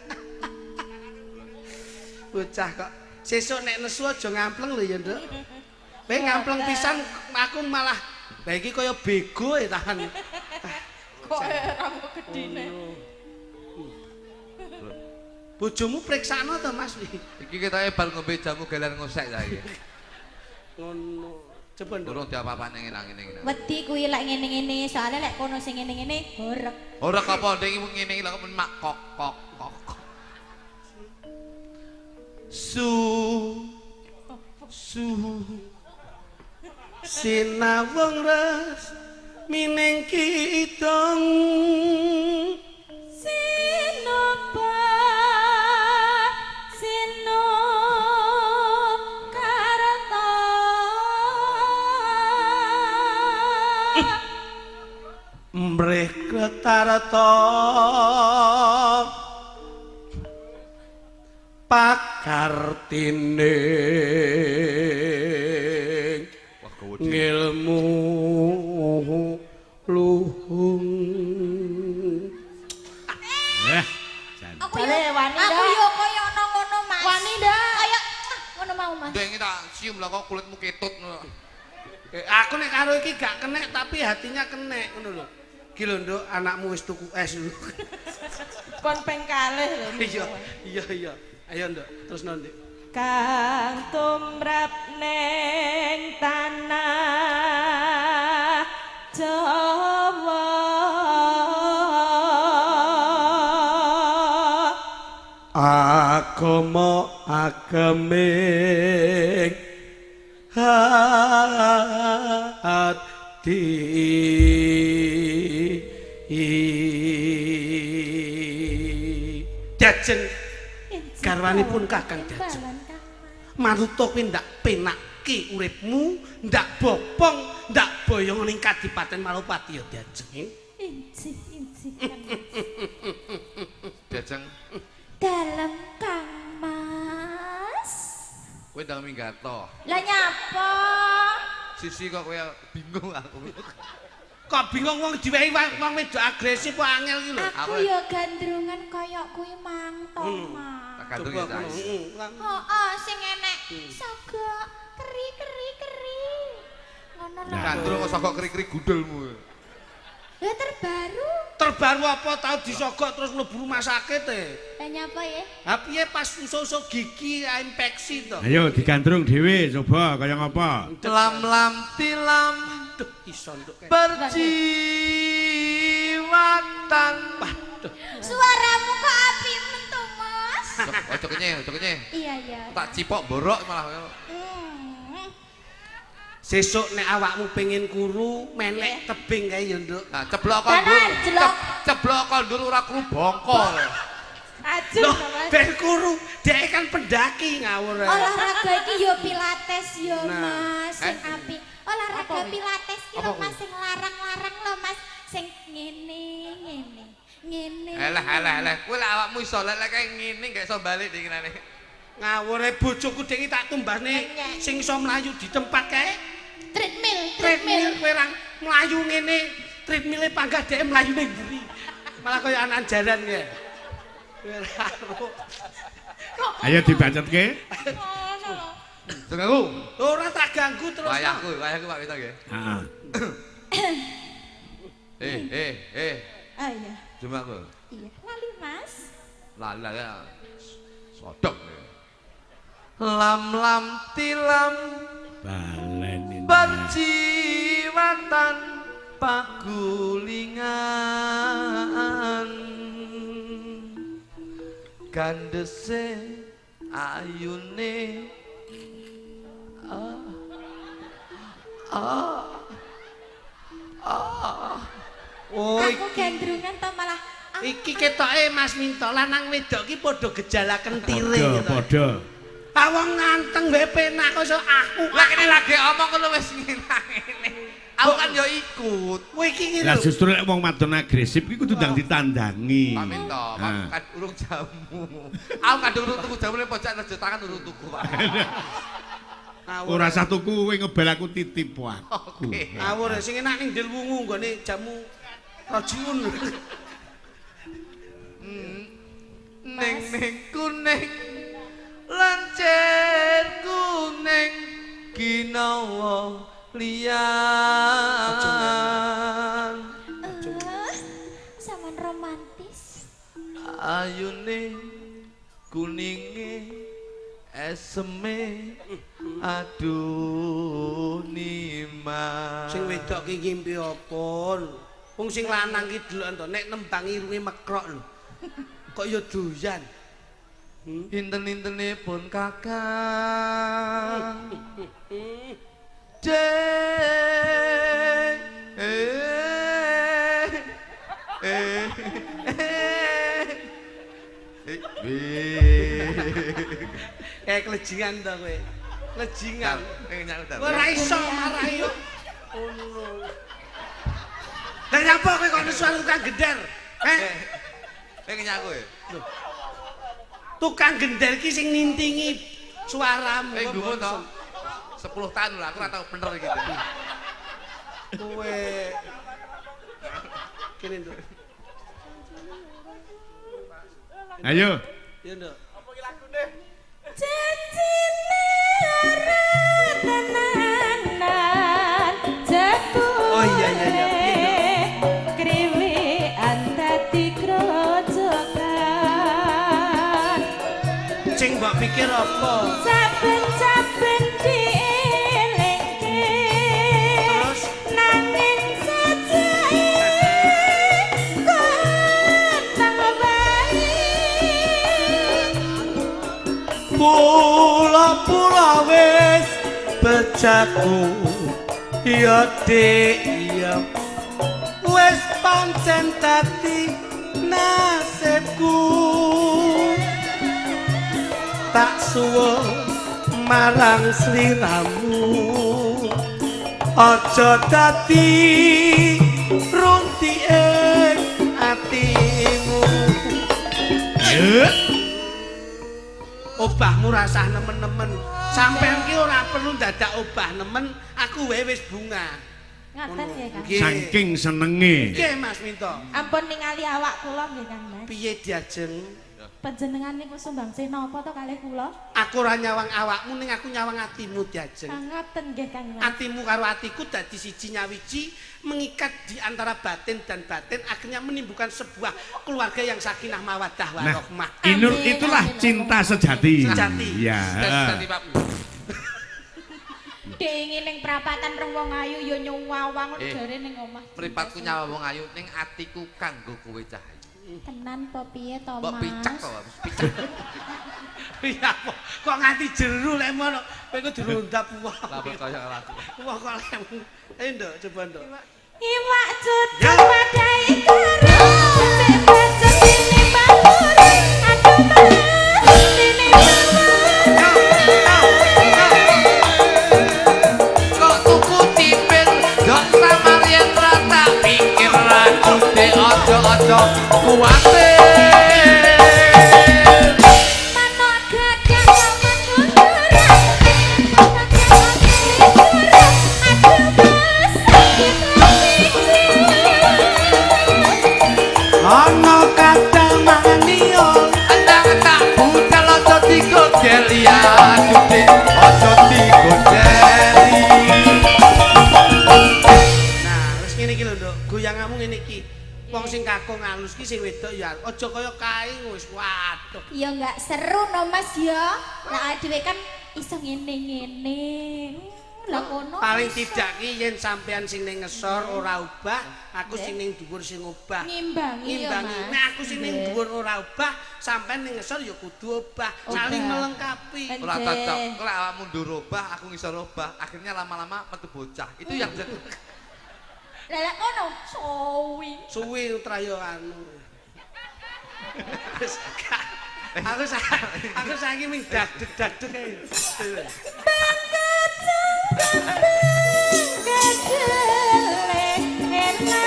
Bocah kok sesuk nek nesu aja ngampleng lho ya nduk. Kowe ngampleng pisan aku malah lah iki kaya bego ya tangan. Kok rambut gedine. Bojomu priksano to Mas? Iki ketoke bar ngombe jamu galan ngosek ta iki. Ngono. Coba nduk. Durung diapa-apane ngene ngene ngene. Wedi kuwi lek ngene-ngene, soalnya lek kono sing ngene-ngene horeg. Ora apa ndek iki ngene iki lho kok mak kok kok kok. Su su Sinawung res minengki idung. Sinoba sino karta. Mrih kretarta pakartine Wah gawe dhewe. ngilmu luhung. Eh, jan. Aku yo Jale, wani aku ndak? yo kaya ono ngono Mas. Wani ndak? Kaya ngono mau Mas. Ndek iki tak cium dicium lho kok kulitmu ketut ngono. Aku nek karo iki gak kenek tapi hatinya kenek ngono lho. Iki lho Nduk, anakmu wis tuku es lho. Kon ping kalih lho. Iya, iya, iya. Ayo Nduk, terus Nduk. Kang tumrap neng tanah Jawa agama ageming hati. Diajeng garwanipun Kakang Diajeng. Maruta kuwi ndak penakke uripmu, ndak bopong, ndak boyong ning Kadipaten Malopati ya Diajeng. Injih, injih. Diajeng. Dalem Kang Mas. Kowe ndang minggat to. Lah nyapa? Sisi kok kowe bingung aku. Kok bingung wong diwehi wong wedok agresif kok angel iki lho. Aku ya gandrungan kaya kuwi mang to, Mas. Gandrung ya, Cak. Heeh, sing enek sogok keri-keri-keri. Ngono lho. Gandrung kok sogok keri-keri gudelmu. Lah terbaru. Terbaru apa tau disogok terus mlebu rumah sakit e. Lah nyapa ya? Ha piye pas usuk-usuk gigi infeksi to. Ayo digandrung dhewe coba kaya ngapa. Lam-lam tilam. Duh iso nduk. Perjiwatan. Waduh. Suaramu kok apik men to, Mas? Ojo kenyeh, ojo kenyeh. Iya, iya. Tak cipok borok malah. Sesuk nek awakmu pengen kuru, menek tebing kae ya, Nduk. Nah, ceblok kondur. Ceblok kondur ora kuru bongko. Ajur to, Mas. Ben kuru, dhek kan pendaki ngawur. Olahraga iki ya pilates ya, Mas, sing apik. Olahraga pilates ki lho Mas sing larang-larang lho Mas, sing ngene ngene. Ngene. Alah alah alah, kowe lek awakmu iso lek kae ngene gak iso balik dinginane. Ngawure bojoku dhek tak tumbasne sing iso mlayu di tempat kae. Treadmill, treadmill kowe ra mlayu ngene, treadmille panggah dhek mlayu ning mburi. Malah kaya anak jaran kae. Ayo dibacetke. Ngono lho. Ganggu. Ora tak ganggu terus. Wayahku, wayahku Pak Wito nggih. Heeh. Eh. Ah iya. Cuma aku. Iya, lali Mas. Lali ya. Sodok. Lam-lam tilam balen perjiwatan pagulingan gandese ayune Oh, aku gandrungan to malah iki ketoke Mas Minto lanang wedok ki padha gejala kentire padha. Ah wong nganteng wae penak kok iso aku. Lah kene lagi omong ngono wis ngene. Aku kan ya ikut. Kowe iki ngene. Lah justru lek wong wadon agresif iki kudu ndang ditandangi. Pak Minto, kan urung jamu. Aku kadung urung tuku jamu ning pojok rejo tangan urung tuku, Pak. Ora usah tuku kowe ngebel aku titip aku. Ngawur sing enak ning Ndil Wungu nggone jamu Rojiun. Ning ning kuning lancir kuning ginawa liyan. Saman romantis. Ayune kuninge eseme aduh nima. Sing wedok ki ngimpi apa? Wong sing lanang ki deloken to nek nembang irunge mekrok lho. Kok ya doyan. Inten-intene pun kakang. Kayak kelejingan to kowe. Lejingan. Ora iso marahi yo. Ngono. Lah nyapa kowe kok nesu tukang gender? Heh. Kowe ngenyak kowe. Lho. Tukang gender ki sing nintingi suaramu. Eh gumun to. 10 tahun lho aku ora tau bener iki. Kowe kene, Nduk. Ayo. Iya, Nduk. Apa iki lagune? Janjine ora Tenanan jebule. Oh, iya, iya, iya. Piye, Kriwekan dadi grojogan. Sing mbok pikir apa? Saben-saben dielingke. Terus? Nanging sajake kontang wae. Pula-pula wis bejaku ya dik ya wis pancen dadi nasibku tak suwun marang sliramu aja dadi runtike atimu. Ye. Obahmu rasah nemen-nemen. Sampeyan ki ora perlu dadak obah nemen, aku wae wis bunga. Ngaten nggih, Kang. Nggih. Saking senenge. Nggih, Mas Minto. Ampun ningali awak kula nggih, Kang Mas. Piye diajeng? Panjenengan niku sumbangsih napa to kalih kula? Aku ora nyawang awakmu ning aku nyawang atimu diajeng. Ngaten nggih, Kang Mas. Atimu karo atiku dadi siji nyawiji, mengikat di antara batin dan batin, akhirnya menimbulkan sebuah keluarga yang sakinah mawaddah Nah, warahmah. Inur Amin, itulah amin, cinta sejati. Sejati. Ya. Dadi Pak. Dingin ning prapatan rong wong ayu ya nyuwawang jare ning omah. Mripatku nyawa wong ayu ning atiku kanggo kowe cah ayu. Tenan po piye to, Mbok Mas? picek to, picek. Iya, apa? Kok nganti jeru lek ngono, kowe iku dirundap wong. Lah kaya lagu. Wong kok lek. Ayo nduk, coba nduk. Iwak cucuk Ya. padai karo mek bacot dene pamur. Aduh Mas, dene pamur. Kok tuku cipir, dok samarien ra tak pikir aku de aja-aja kuwatir. Manuk gagah paman munduran. Manuk gagah munduran. Aduh Mas, sakit atiku. Ana kadang maniya Endang tak budal aja digodeli aduh de aja digodeli. Nah, wis ngene iki lho, Nduk. Goyanganmu ngene iki. Wong sing kakung alus ki sing wedok ya aja kaya kae wis waduh. Ya enggak seru no Mas ya. Lah dhewe kan iso ngene-ngene. Lah kono. Paling iso. tidak ki yen sampean sing ning ngesor ora obah, aku sing ning dhuwur sing obah. Ngimbangi ya, Ngimbangi. Mas. Nek aku sing ning dhuwur ora obah, sampean ning ngesor ya kudu obah, saling Obah. melengkapi. Ora cocok. Kok awakmu mundur obah, aku ngisor obah. Akhirnya lama-lama metu bocah. Itu yang jadi Lah lah kono suwi. Suwi trayo anu. Wis gak. Aku saiki ming dadeg-dadeg ae. Kedelek enae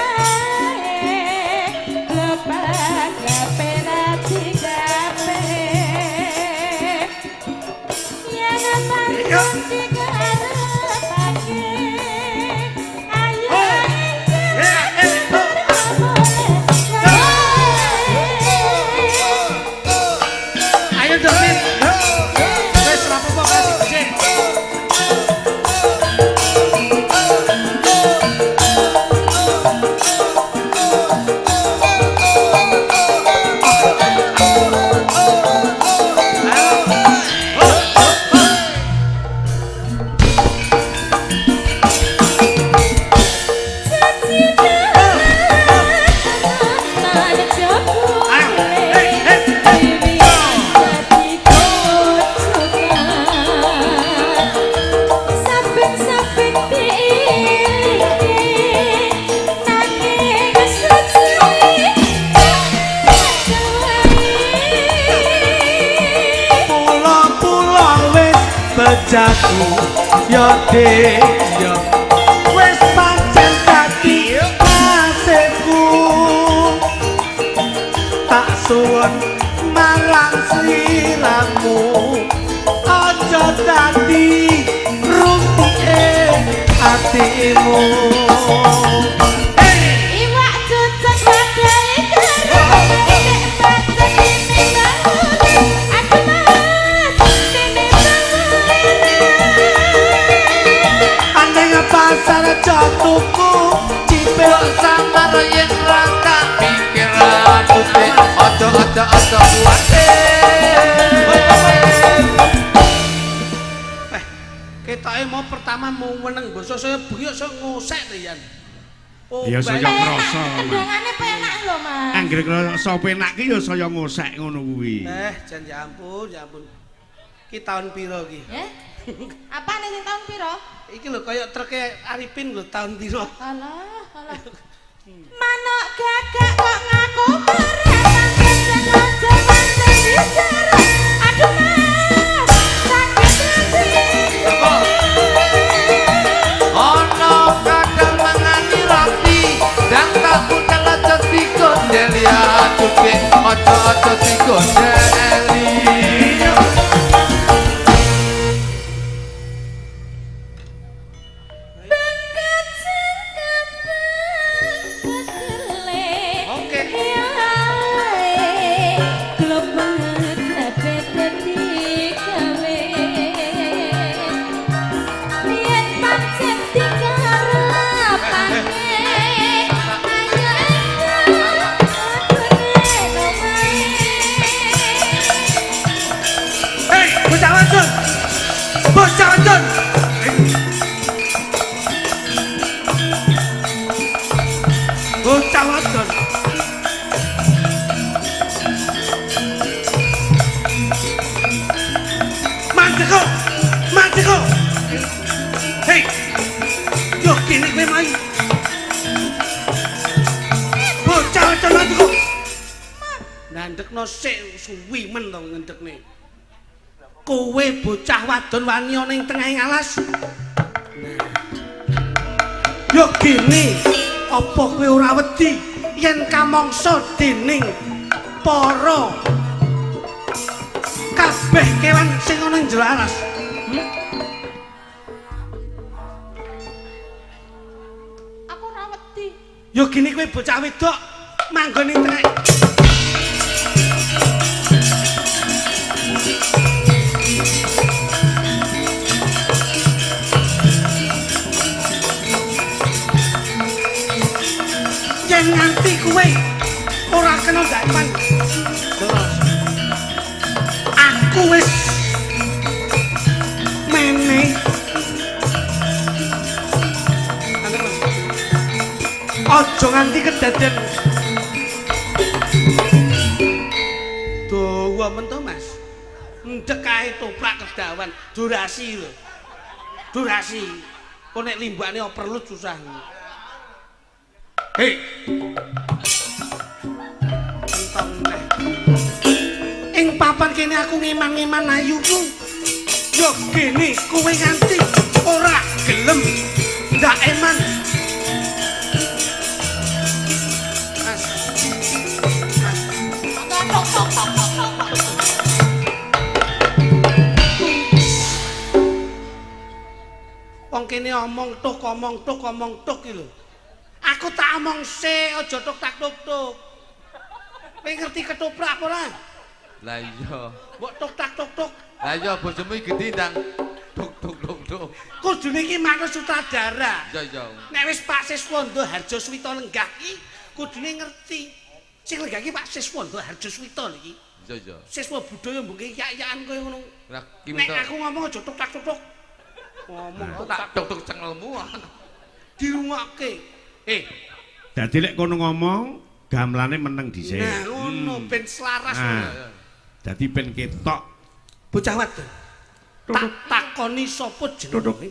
lepak gape gape yen panggon dikarepake ayo Ayo dong, Min. Wis ora apa-apa kasih becik. Saben-saben diilingke nanging suci. Pula-pula wis bejaku ya dik ya wis pancen dadi nasibku tak suwun marang sliramu aja dadi rumpike atimu. Iwak cucuk wadai kerep nek bacot dene bangun. Aduh Mas, dene bangun. aja kuwatir. Ketoke mau pertama mau weneng basa saya bengi saya ngosek to Yan. Oh, Ya saya ngrasa. Kendangane penak lho, Mas. Anggere krasa penak ki ya saya ngosek ngono kuwi. Jan ya ampun, ya ampun. Ki tahun piro ki? Eh? Apane sing tahun piro? Iki lho kaya treke Arifin lho tahun piro. Alah, alah. Manuk gagak kok ngaku merah sampe aja pancen bicara. Aduh Mas, sakit hati. Ono kadang mangani roti dan tak budal aja digondeli aduh dik aja-aja digondeli. Bengket sing kembang bedele. Oke. Globet kabeh dadi gawe. Yen pancen dikarepane, ayo engko omahe. Hei, bocah wadon. Bocah wadon. Bocah wadon. Mandek kok. Mandek kok. Hei. Yo kene kowe mai. Bocah wadon mandek kok. Ndandekno sik suwi men to ngendekne. Kowe bocah wadon wani ana ing tengahing alas. Nah. Yo gene, apa kowe ora wedi yen kamangsa dening para kabeh kewan sing ana ing jero alas? Aku ora wedi. Yo gene kowe bocah wedok manggon ing tengah. Yen nganti kowe ora kena dapan. Terus aku wis mene. Aja nganti kedaden. Dawa men to, Mas. Ndek kae toprak kedawan, durasi lho. Durasi. Kok nek limbakne overload susah. Hei. Entong neh. Ing papan kene aku ngeman-ngeman ayuku. Yo gene kowe nganti ora gelem ndak eman. Mas. Mas. Tok tok tok tok tok. Wong kene omong tuk omong tuk omong tuk iki lho. Aku tak omong sik aja tuk tak tuk tuk. Kowe ngerti ketoprak apa ora? Lah iya. Mbok tuk tak tuk tuk. Lah iya bojomu iki gedhi ndang tuk tuk tuk tuk. Kudune iki manut sutradara. Iya iya. Nek wis Pak Siswondo Harjo Suwito lenggah iki kudune ngerti. Sing lenggah iki Pak Siswondo Harjo Suwito lho iki. Iya iya. Siswa budaya mbok yak-yakan koyo ngono. Lah ki Nek aku ngomong aja tuk tak tuk tuk. Ngomong tuk tak tuk tuk cengelmu. Dirungokke. Dadi lek kono ngomong gamelane meneng dhisik. Nah, ngono ben selaras. Nah. Dadi ben ketok. Bocah wadon. Tak takoni sapa jenenge?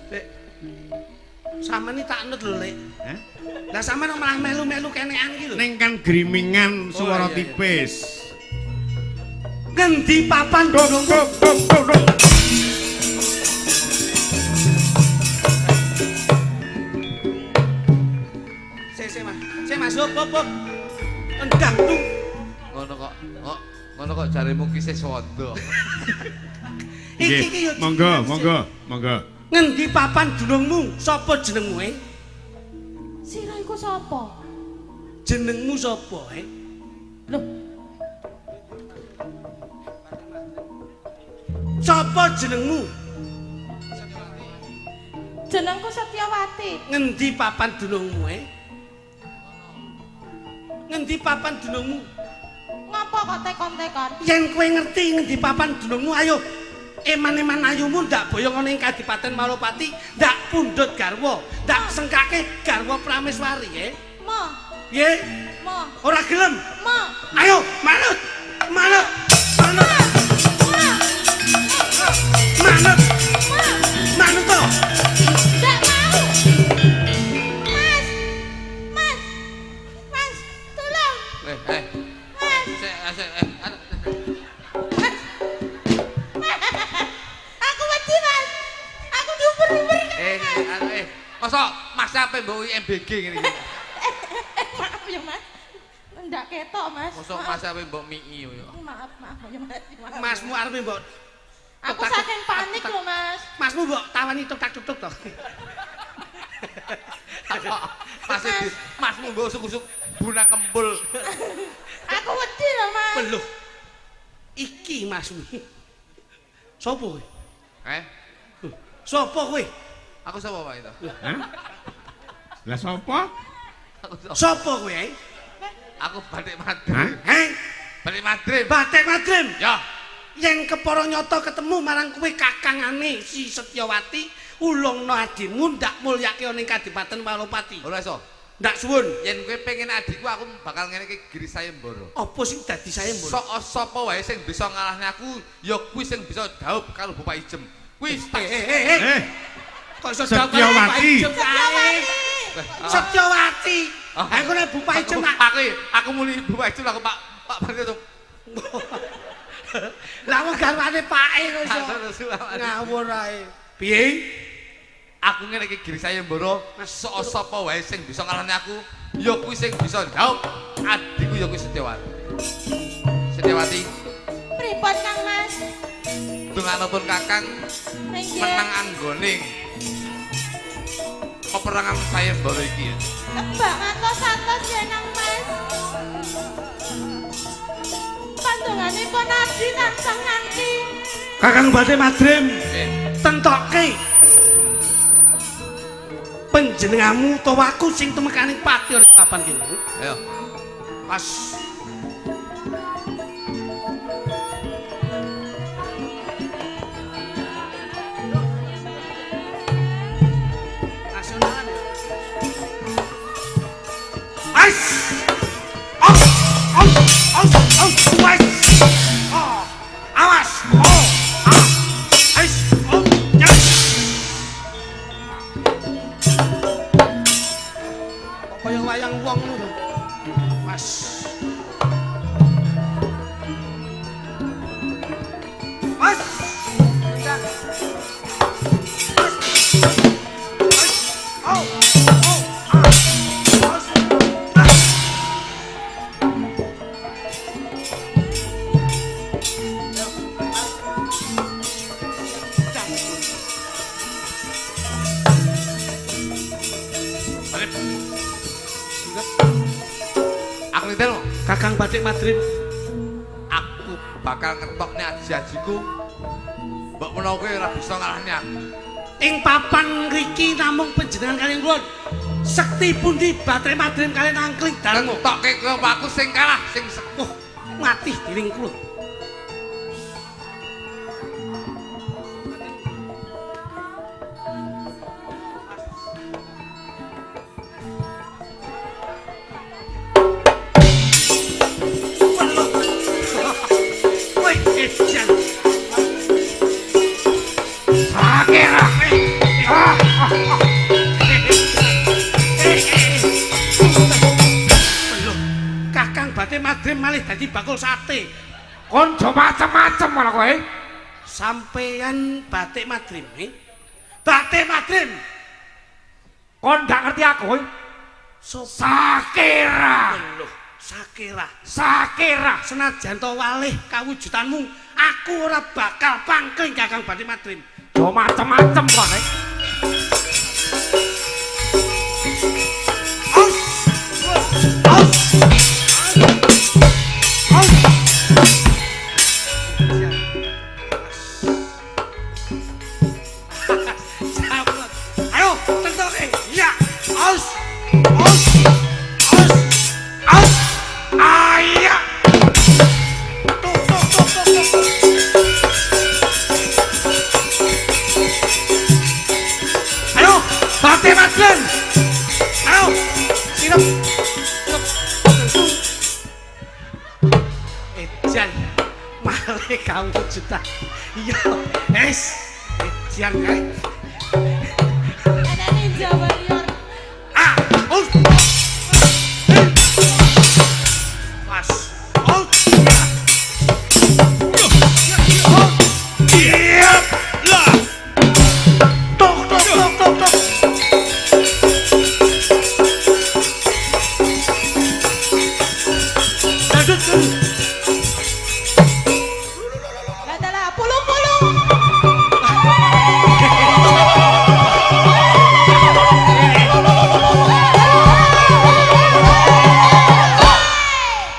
Lek. Sampeyan iki tak anut lho, Lek. Hah? Lah sampeyan malah melu-melu kenekan iki lho. Ning kan grimingan suara iya, iya. tipis. Ngendi papan Tuk gunungmu? tuk tuk tuk tuk. Sik sik Mas. Sik Mas, hop hop hop. Endang tung. Ngono kok. Kok ngono kok jaremu ki Siswondo. Iki iki yo. Monggo, monggo, monggo. Ngendi papan dunungmu? Sapa jenengmu, eh? Sira iku sapa? Jenengmu sapa, eh? Lho, Sapa jenengmu? Jenengku Setyawati. Ngendi papan dunungmu e? Ngendi papan dunungmu? Ngapa kok tekon-tekon? Yen kowe ngerti ngendi papan dunungmu, ayo eman-eman ayumu ndak boyong ana ing Kadipaten Malopati, ndak pundhut garwa, ndak sengkake garwa Prameswari e. Mo. Piye? Mo. Ora gelem. Mo. Ayo, manut. Manut. Manut. Manut. Manut to. Ndak mau. Mas. Mas. Mas, tolong. Eh. Mas. Sik, sik, Mas. Aku wedi, Mas. Aku diuber-uber. Mosok Mas ape mbok MBG ngene iki. Maaf ya, Mas. Ndak ketok, Mas. Mosok Mas ape mbok mii yo. Maaf, maaf ya, Mas. Maaf. Masmu arepe mbok Aku saking panik lho, Mas. Masmu mbok tawani tuk-tuk-tuk to. Mas masmu mbok usuk-usuk buna kembul. Aku wedi lho, Mas. Lho. Iki masmu. Sopo kowe? Eh? Sopo kowe? Aku sapa Pak itu? Hah? Lah sapa? Aku sapa? Sopo kowe? Aku Batik Madrim. Heh? Batik Madrim. Batik Madrim. Ya. Yen kepara nyata ketemu marang kowe kakangane si Setyawati, ulungno adimu ndak mulyake ana ing Kadipaten Malopati. Ora iso. Ndak suwun. Yen kowe pengen adikku aku bakal ngene iki giri sayembara. Apa sing dadi sayembara? Sok sapa wae sing bisa ngalahne aku ya kuwi sing bisa dhaup karo Bapak Ijem. Kuwi Kok iso dhaup karo Bapak Ijem kae? Setyawati. Aku nek Bapak Ijem aku muni Bapak Ijem aku Pak Pak Barito. Lah wong garwane pake kok iso ngawur ae. Piye? Aku ngene iki giri sayembara, sok sapa wae sing bisa ngalahne aku, ya kuwi sing bisa dhaup adikku ya kuwi Setyawati. Setyawati. Pripun Kang Mas? Donganipun Kakang menang anggone peperangan sayembara iki. Kebak ngantos-antos ya Kang Mas. Pandonganipun abdi tansah nganti. Kakang Batik Madrim, tentokke panjenenganmu utawa aku sing tumekaning pati ora papan kene. Ayo. Pas. Nasionalan. Ais. Au. Au. Au. Au. Wais. Oh. Awas. Oh. Ah. Ais. Oh. Ya. Kaya wayang wong ngono. Mas. Mas. Mas. Mas. Oh. Oh. Ah. Mas. Ah. Aku niten Kakang Batik Madrim, aku bakal ngetokne aji-ajiku. Mbok menawa kowe ora bisa ngalahne aku. Ing papan ngriki namung panjenengan kaliyan kula. Sekti pundi Batik Madrim kaliyan angkling darmo. Ngetokke kowe aku sing kalah, sing sepuh mati dening kula. Kakang Batik Madrim malih dadi bakul sate. Kon jo macem-macem malah kowe. Sampeyan Batik Madrim, Batik Madrim. Kon ndak ngerti aku kowe. Sakira. Loh, Sakira. Sakira. Senajan to walih kawujudanmu, aku ora bakal pangkling Kakang Batik Madrim. Jo macem-macem kon. Aus. Aus. Aus. Ayo, Irep. Ejan malih kawujudan. Iya, es. Ejan kae. Ana Ninja Warrior. Ah, oh. Pas. Oh. Iya. Lah. Tok tok tok tok tok. Lanjut. Lah dalah pulung-pulung.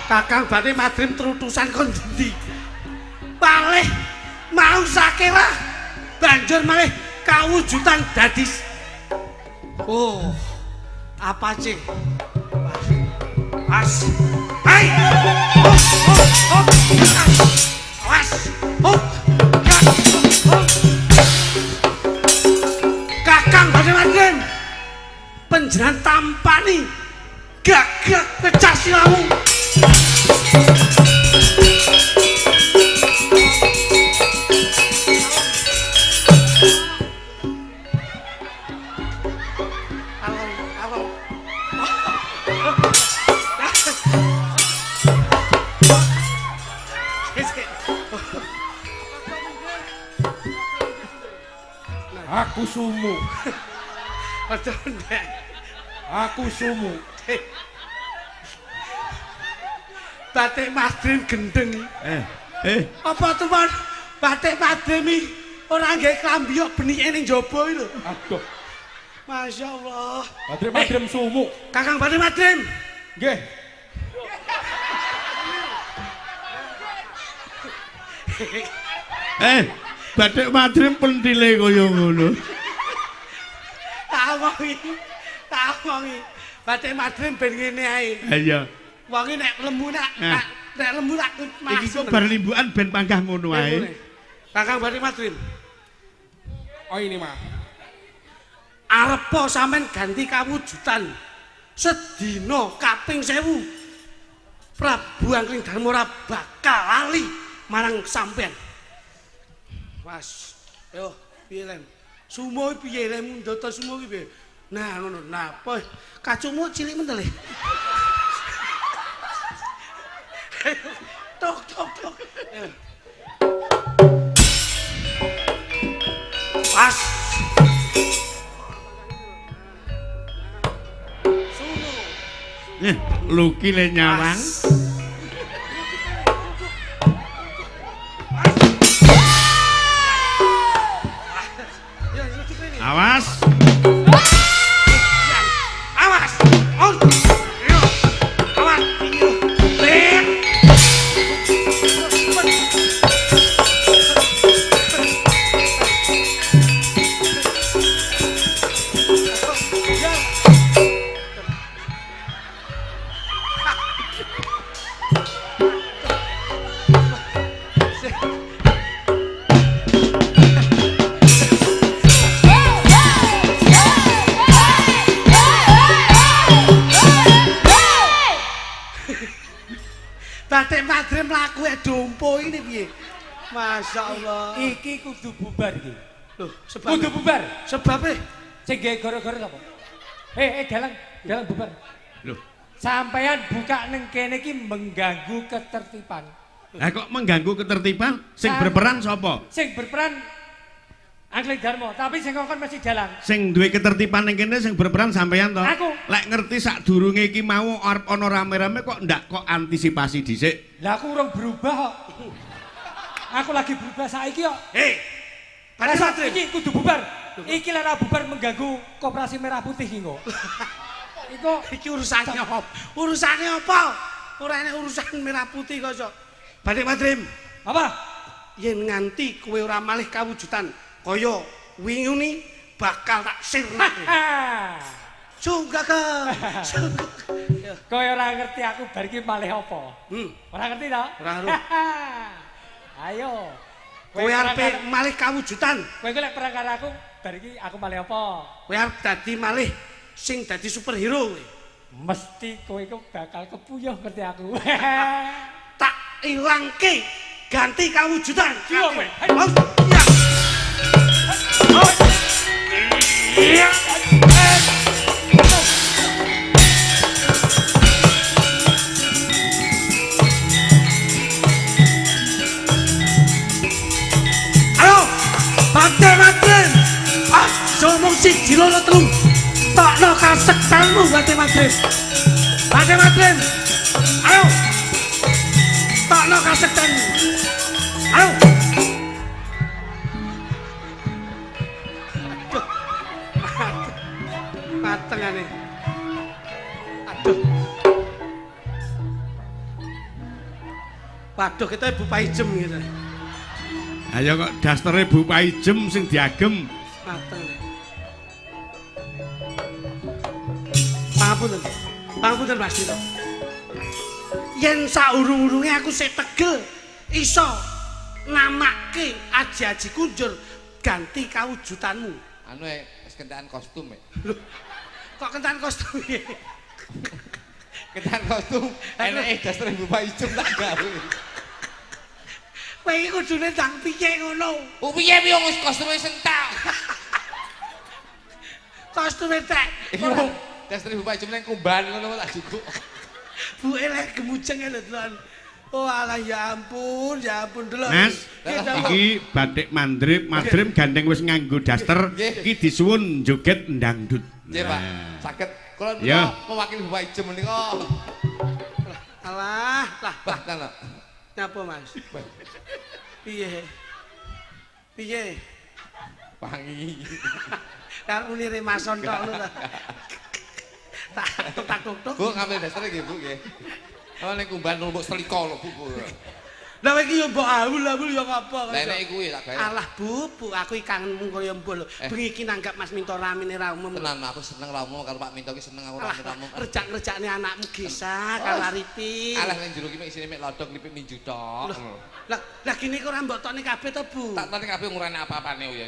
Kakang Batik Madrim trutusan kon ndi? Malih mau sakira banjur malih kawujudan dadi. Oh, apa sih? Pas. Hai. Oh, oh, oh. Awas. Oh. Ya. Oh. Kakang Batik Madrim panjenengan tampani gagak pecah silamu. Alon, alon. Aku sumu. Aduh, ndek. Aku sumu. Batik Madrim gendeng. Apa tuh, Batik Madrim iki ora nggae klambi kok benike ning jaba iki lho. Aduh. Masya Allah. Batik Madrim sumu. Kakang Batik Madrim. Nggih. Batik Madrim pentile kaya ngono. Tak omongi. Tak omongi. Batik Madrim ben ngene ae. Ha iya. Wong iki nek lemu nak nek lemu tak iki kok bar limbukan ben panggah ngono ae. Kakang Batik Madrim. Oh ini mah. Arepa sampean ganti kawujudan sedina kaping 1000. Prabu Angling Darma ora bakal lali marang sampean. Was. Yo, piye lem? Sumo piye lem ndata sumo ki piye? Nah, ngono. Nah, apa kacumu cilik men to le? Tok tok tok. Pas. Sumo. Luki le nyawang. Awas. Awas. Oh. Awas. Batik Madrim mlaku dompo ini piye? Masya Allah. Iki kudu bubar iki. Loh, sebab kudu bubar. Sebabe sing gawe gara-gara sapa? Dalang, dalang bubar. Loh, sampean buka neng kene iki mengganggu ketertiban. Lah kok mengganggu ketertiban? Sing berperan sapa? Sing berperan Angling Darma, tapi sing ngongkon mesti dalang. Sing duwe ketertiban ning kene sing berperan sampean to. Aku. Lek ngerti sadurunge iki mau arep ana rame-rame kok ndak kok antisipasi dhisik. Lah aku urung berubah kok. Aku lagi berubah saiki kok. Hei. Batik iki kudu bubar. Iki lek ora bubar mengganggu Koperasi Merah Putih iki kok. Iku iki urusane apa? Urusane apa? Ora enek urusan Merah Putih kok, Sok. Batik Madrim. Apa? Yen nganti kowe ora malih kawujudan kaya winguni bakal tak sirnake. Sungguh Kang. Sungguh. Kowe ora ngerti aku bar iki malih apa? Ora ngerti ta? Ora ngerti. Ayo. Kowe arep malih kawujudan. Kowe iki lek perang karo aku, bar iki aku malih apa? Kowe arep dadi malih sing dadi superhero kowe. Mesti kowe iku bakal kepuyuh ngerti aku. Tak ilangke ganti kawujudan. Jiwa kowe. Oh, iya. Oh. Iya. Ayo, Bante Madrin. Ah, somong siji loro telu. Tokno kasektanmu Bante Madrin. Bante Madrin. Ayo. Tokno kasektanmu. Ayo. Aduh. Matengane. Aduh. Waduh, kita Ibu Paijem gitu. Ayo kok dastere Bu Paijem sing diagem. Mateng. Pangapunten. Pangapunten Mas Dito. Yen saurung-urunge aku sik tegel iso namakke aji-aji kunjur ganti kawujudanmu. Anu wis kentekan kostum e. Lho, kok kentekan kostum piye? Kentekan kostum eneke dastere Bu Paijem tak gawe. Kowe iki kudune ndang piye ngono? Oh piye piye wis kostume sentak. Kostume tek. Iki wong dastere Bu Paijem nang kumbahan ngono tak jukuk. Bu elek gemujeng lho delok. Oh alah ya ampun delok. Mas, iki batik mandrip, madrim gandeng wis nganggo daster, iki disuwun joget ndangdut. Nggih, Pak. Saged kula menika mewakili Bu Paijem menika. Alah, lah, Bah, tenan. Nyapa, Mas? Piye? Piye? Wangi. Karo muni remason tok ngono ta. Tak tok tok. Bu ngambil daster nggih, Bu nggih. Kalau ning kumbahan mbok selika lho, Bu. Lah kowe iki yo mbok awul-awul yo apa. Lah nek iku ya tak gawe. Alah, Bu, Bu, aku iki kangenmu kaya mbok lho. Bengi iki nanggap Mas Minto ramene ra umum. Tenan aku seneng ra umum karo Pak Minto iki seneng aku rame umum. Rejak-rejakne anakmu Gesa karo Arifin. Alah ning jero iki mek isine mek lodok lipik minju tok. Lah, lah gini kok ora mbok tokne kabeh to, Bu? Tak tokne kabeh ngurane apa-apane ya.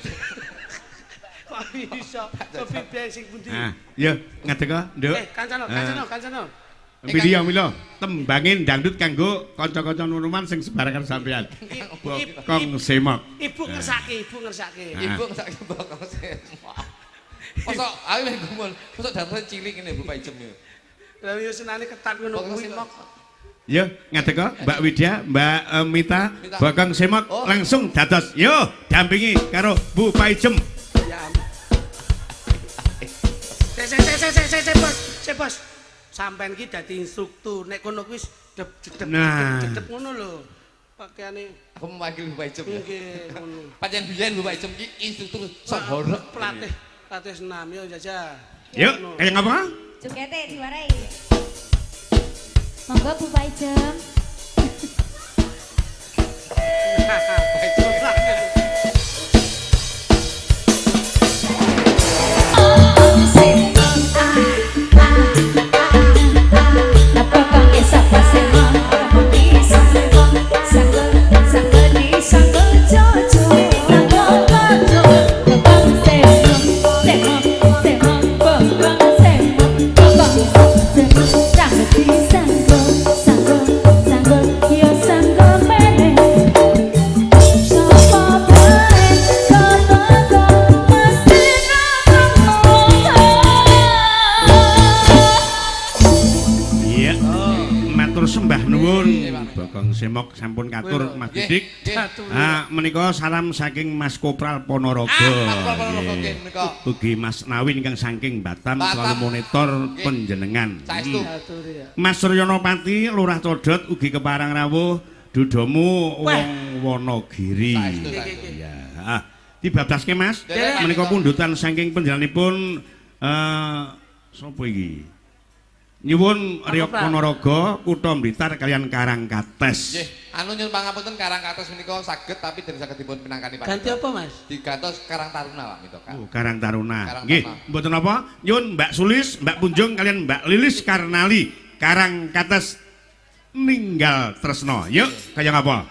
Kok iso? Kepiye sing pundi? Ah, ya ngadeg Nduk. Kancano, kancano, kancano. Pilih milo, tembangin dangdut kanggo kanca-kanca nunuman sing sebarakan sampean. Bokong semok. Ibu ngersake, ibu ngersake. Ibu ngersake bokong semok. Mosok aku wis gumun, mosok dasare cilik ngene Bu Paijem yo. Lah yo senane ketat ngono kuwi. Bokong semok. Yo, ngadeg Mbak Widya, Mbak Mita, bokong semok langsung dados. Yo, dampingi karo Bu Paijem. Ya ampun. Se bos, se bos. Sampean ki dadi instruktur, nek kono kuwi jedep jedep jedep ngono lho. Pakaiane aku mewakili Bu Paijem. Nggih, ngono. Pancen biyen Bu Paijem ki instruktur sok horeg. Pelatih, pelatih senam yo jajah. Yuk, kaya ngapa? Jogete diwarai. Monggo Bu Paijem. Bokong semok sampun katur Mas Didik. Ah menika salam saking Mas Kopral Ponorogo. Ugi Mas Nawin ingkang saking Batam selalu monitor panjenengan. Mas Suryono Pati Lurah Codot ugi keparang rawuh dudomu wong Wonogiri. Ya, ah dibablaske Mas. Menika pundutan saking panjenenganipun sapa iki? Nyuwun Riyog Ponorogo, Kutha Blitar kalian Karangkates. Nggih, anu nyuwun pangapunten Karangkates menika saged tapi dereng saged dipun pinangkani Pak. Ganti apa, Mas? Digantos Karang Taruna Pak Minto. Oh, Karang Taruna. Nggih, mboten napa? Nyuwun Mbak Sulis, Mbak Punjung kalian Mbak Lilis Karnali Karangkates ninggal tresno. Yuk, kaya ngapa?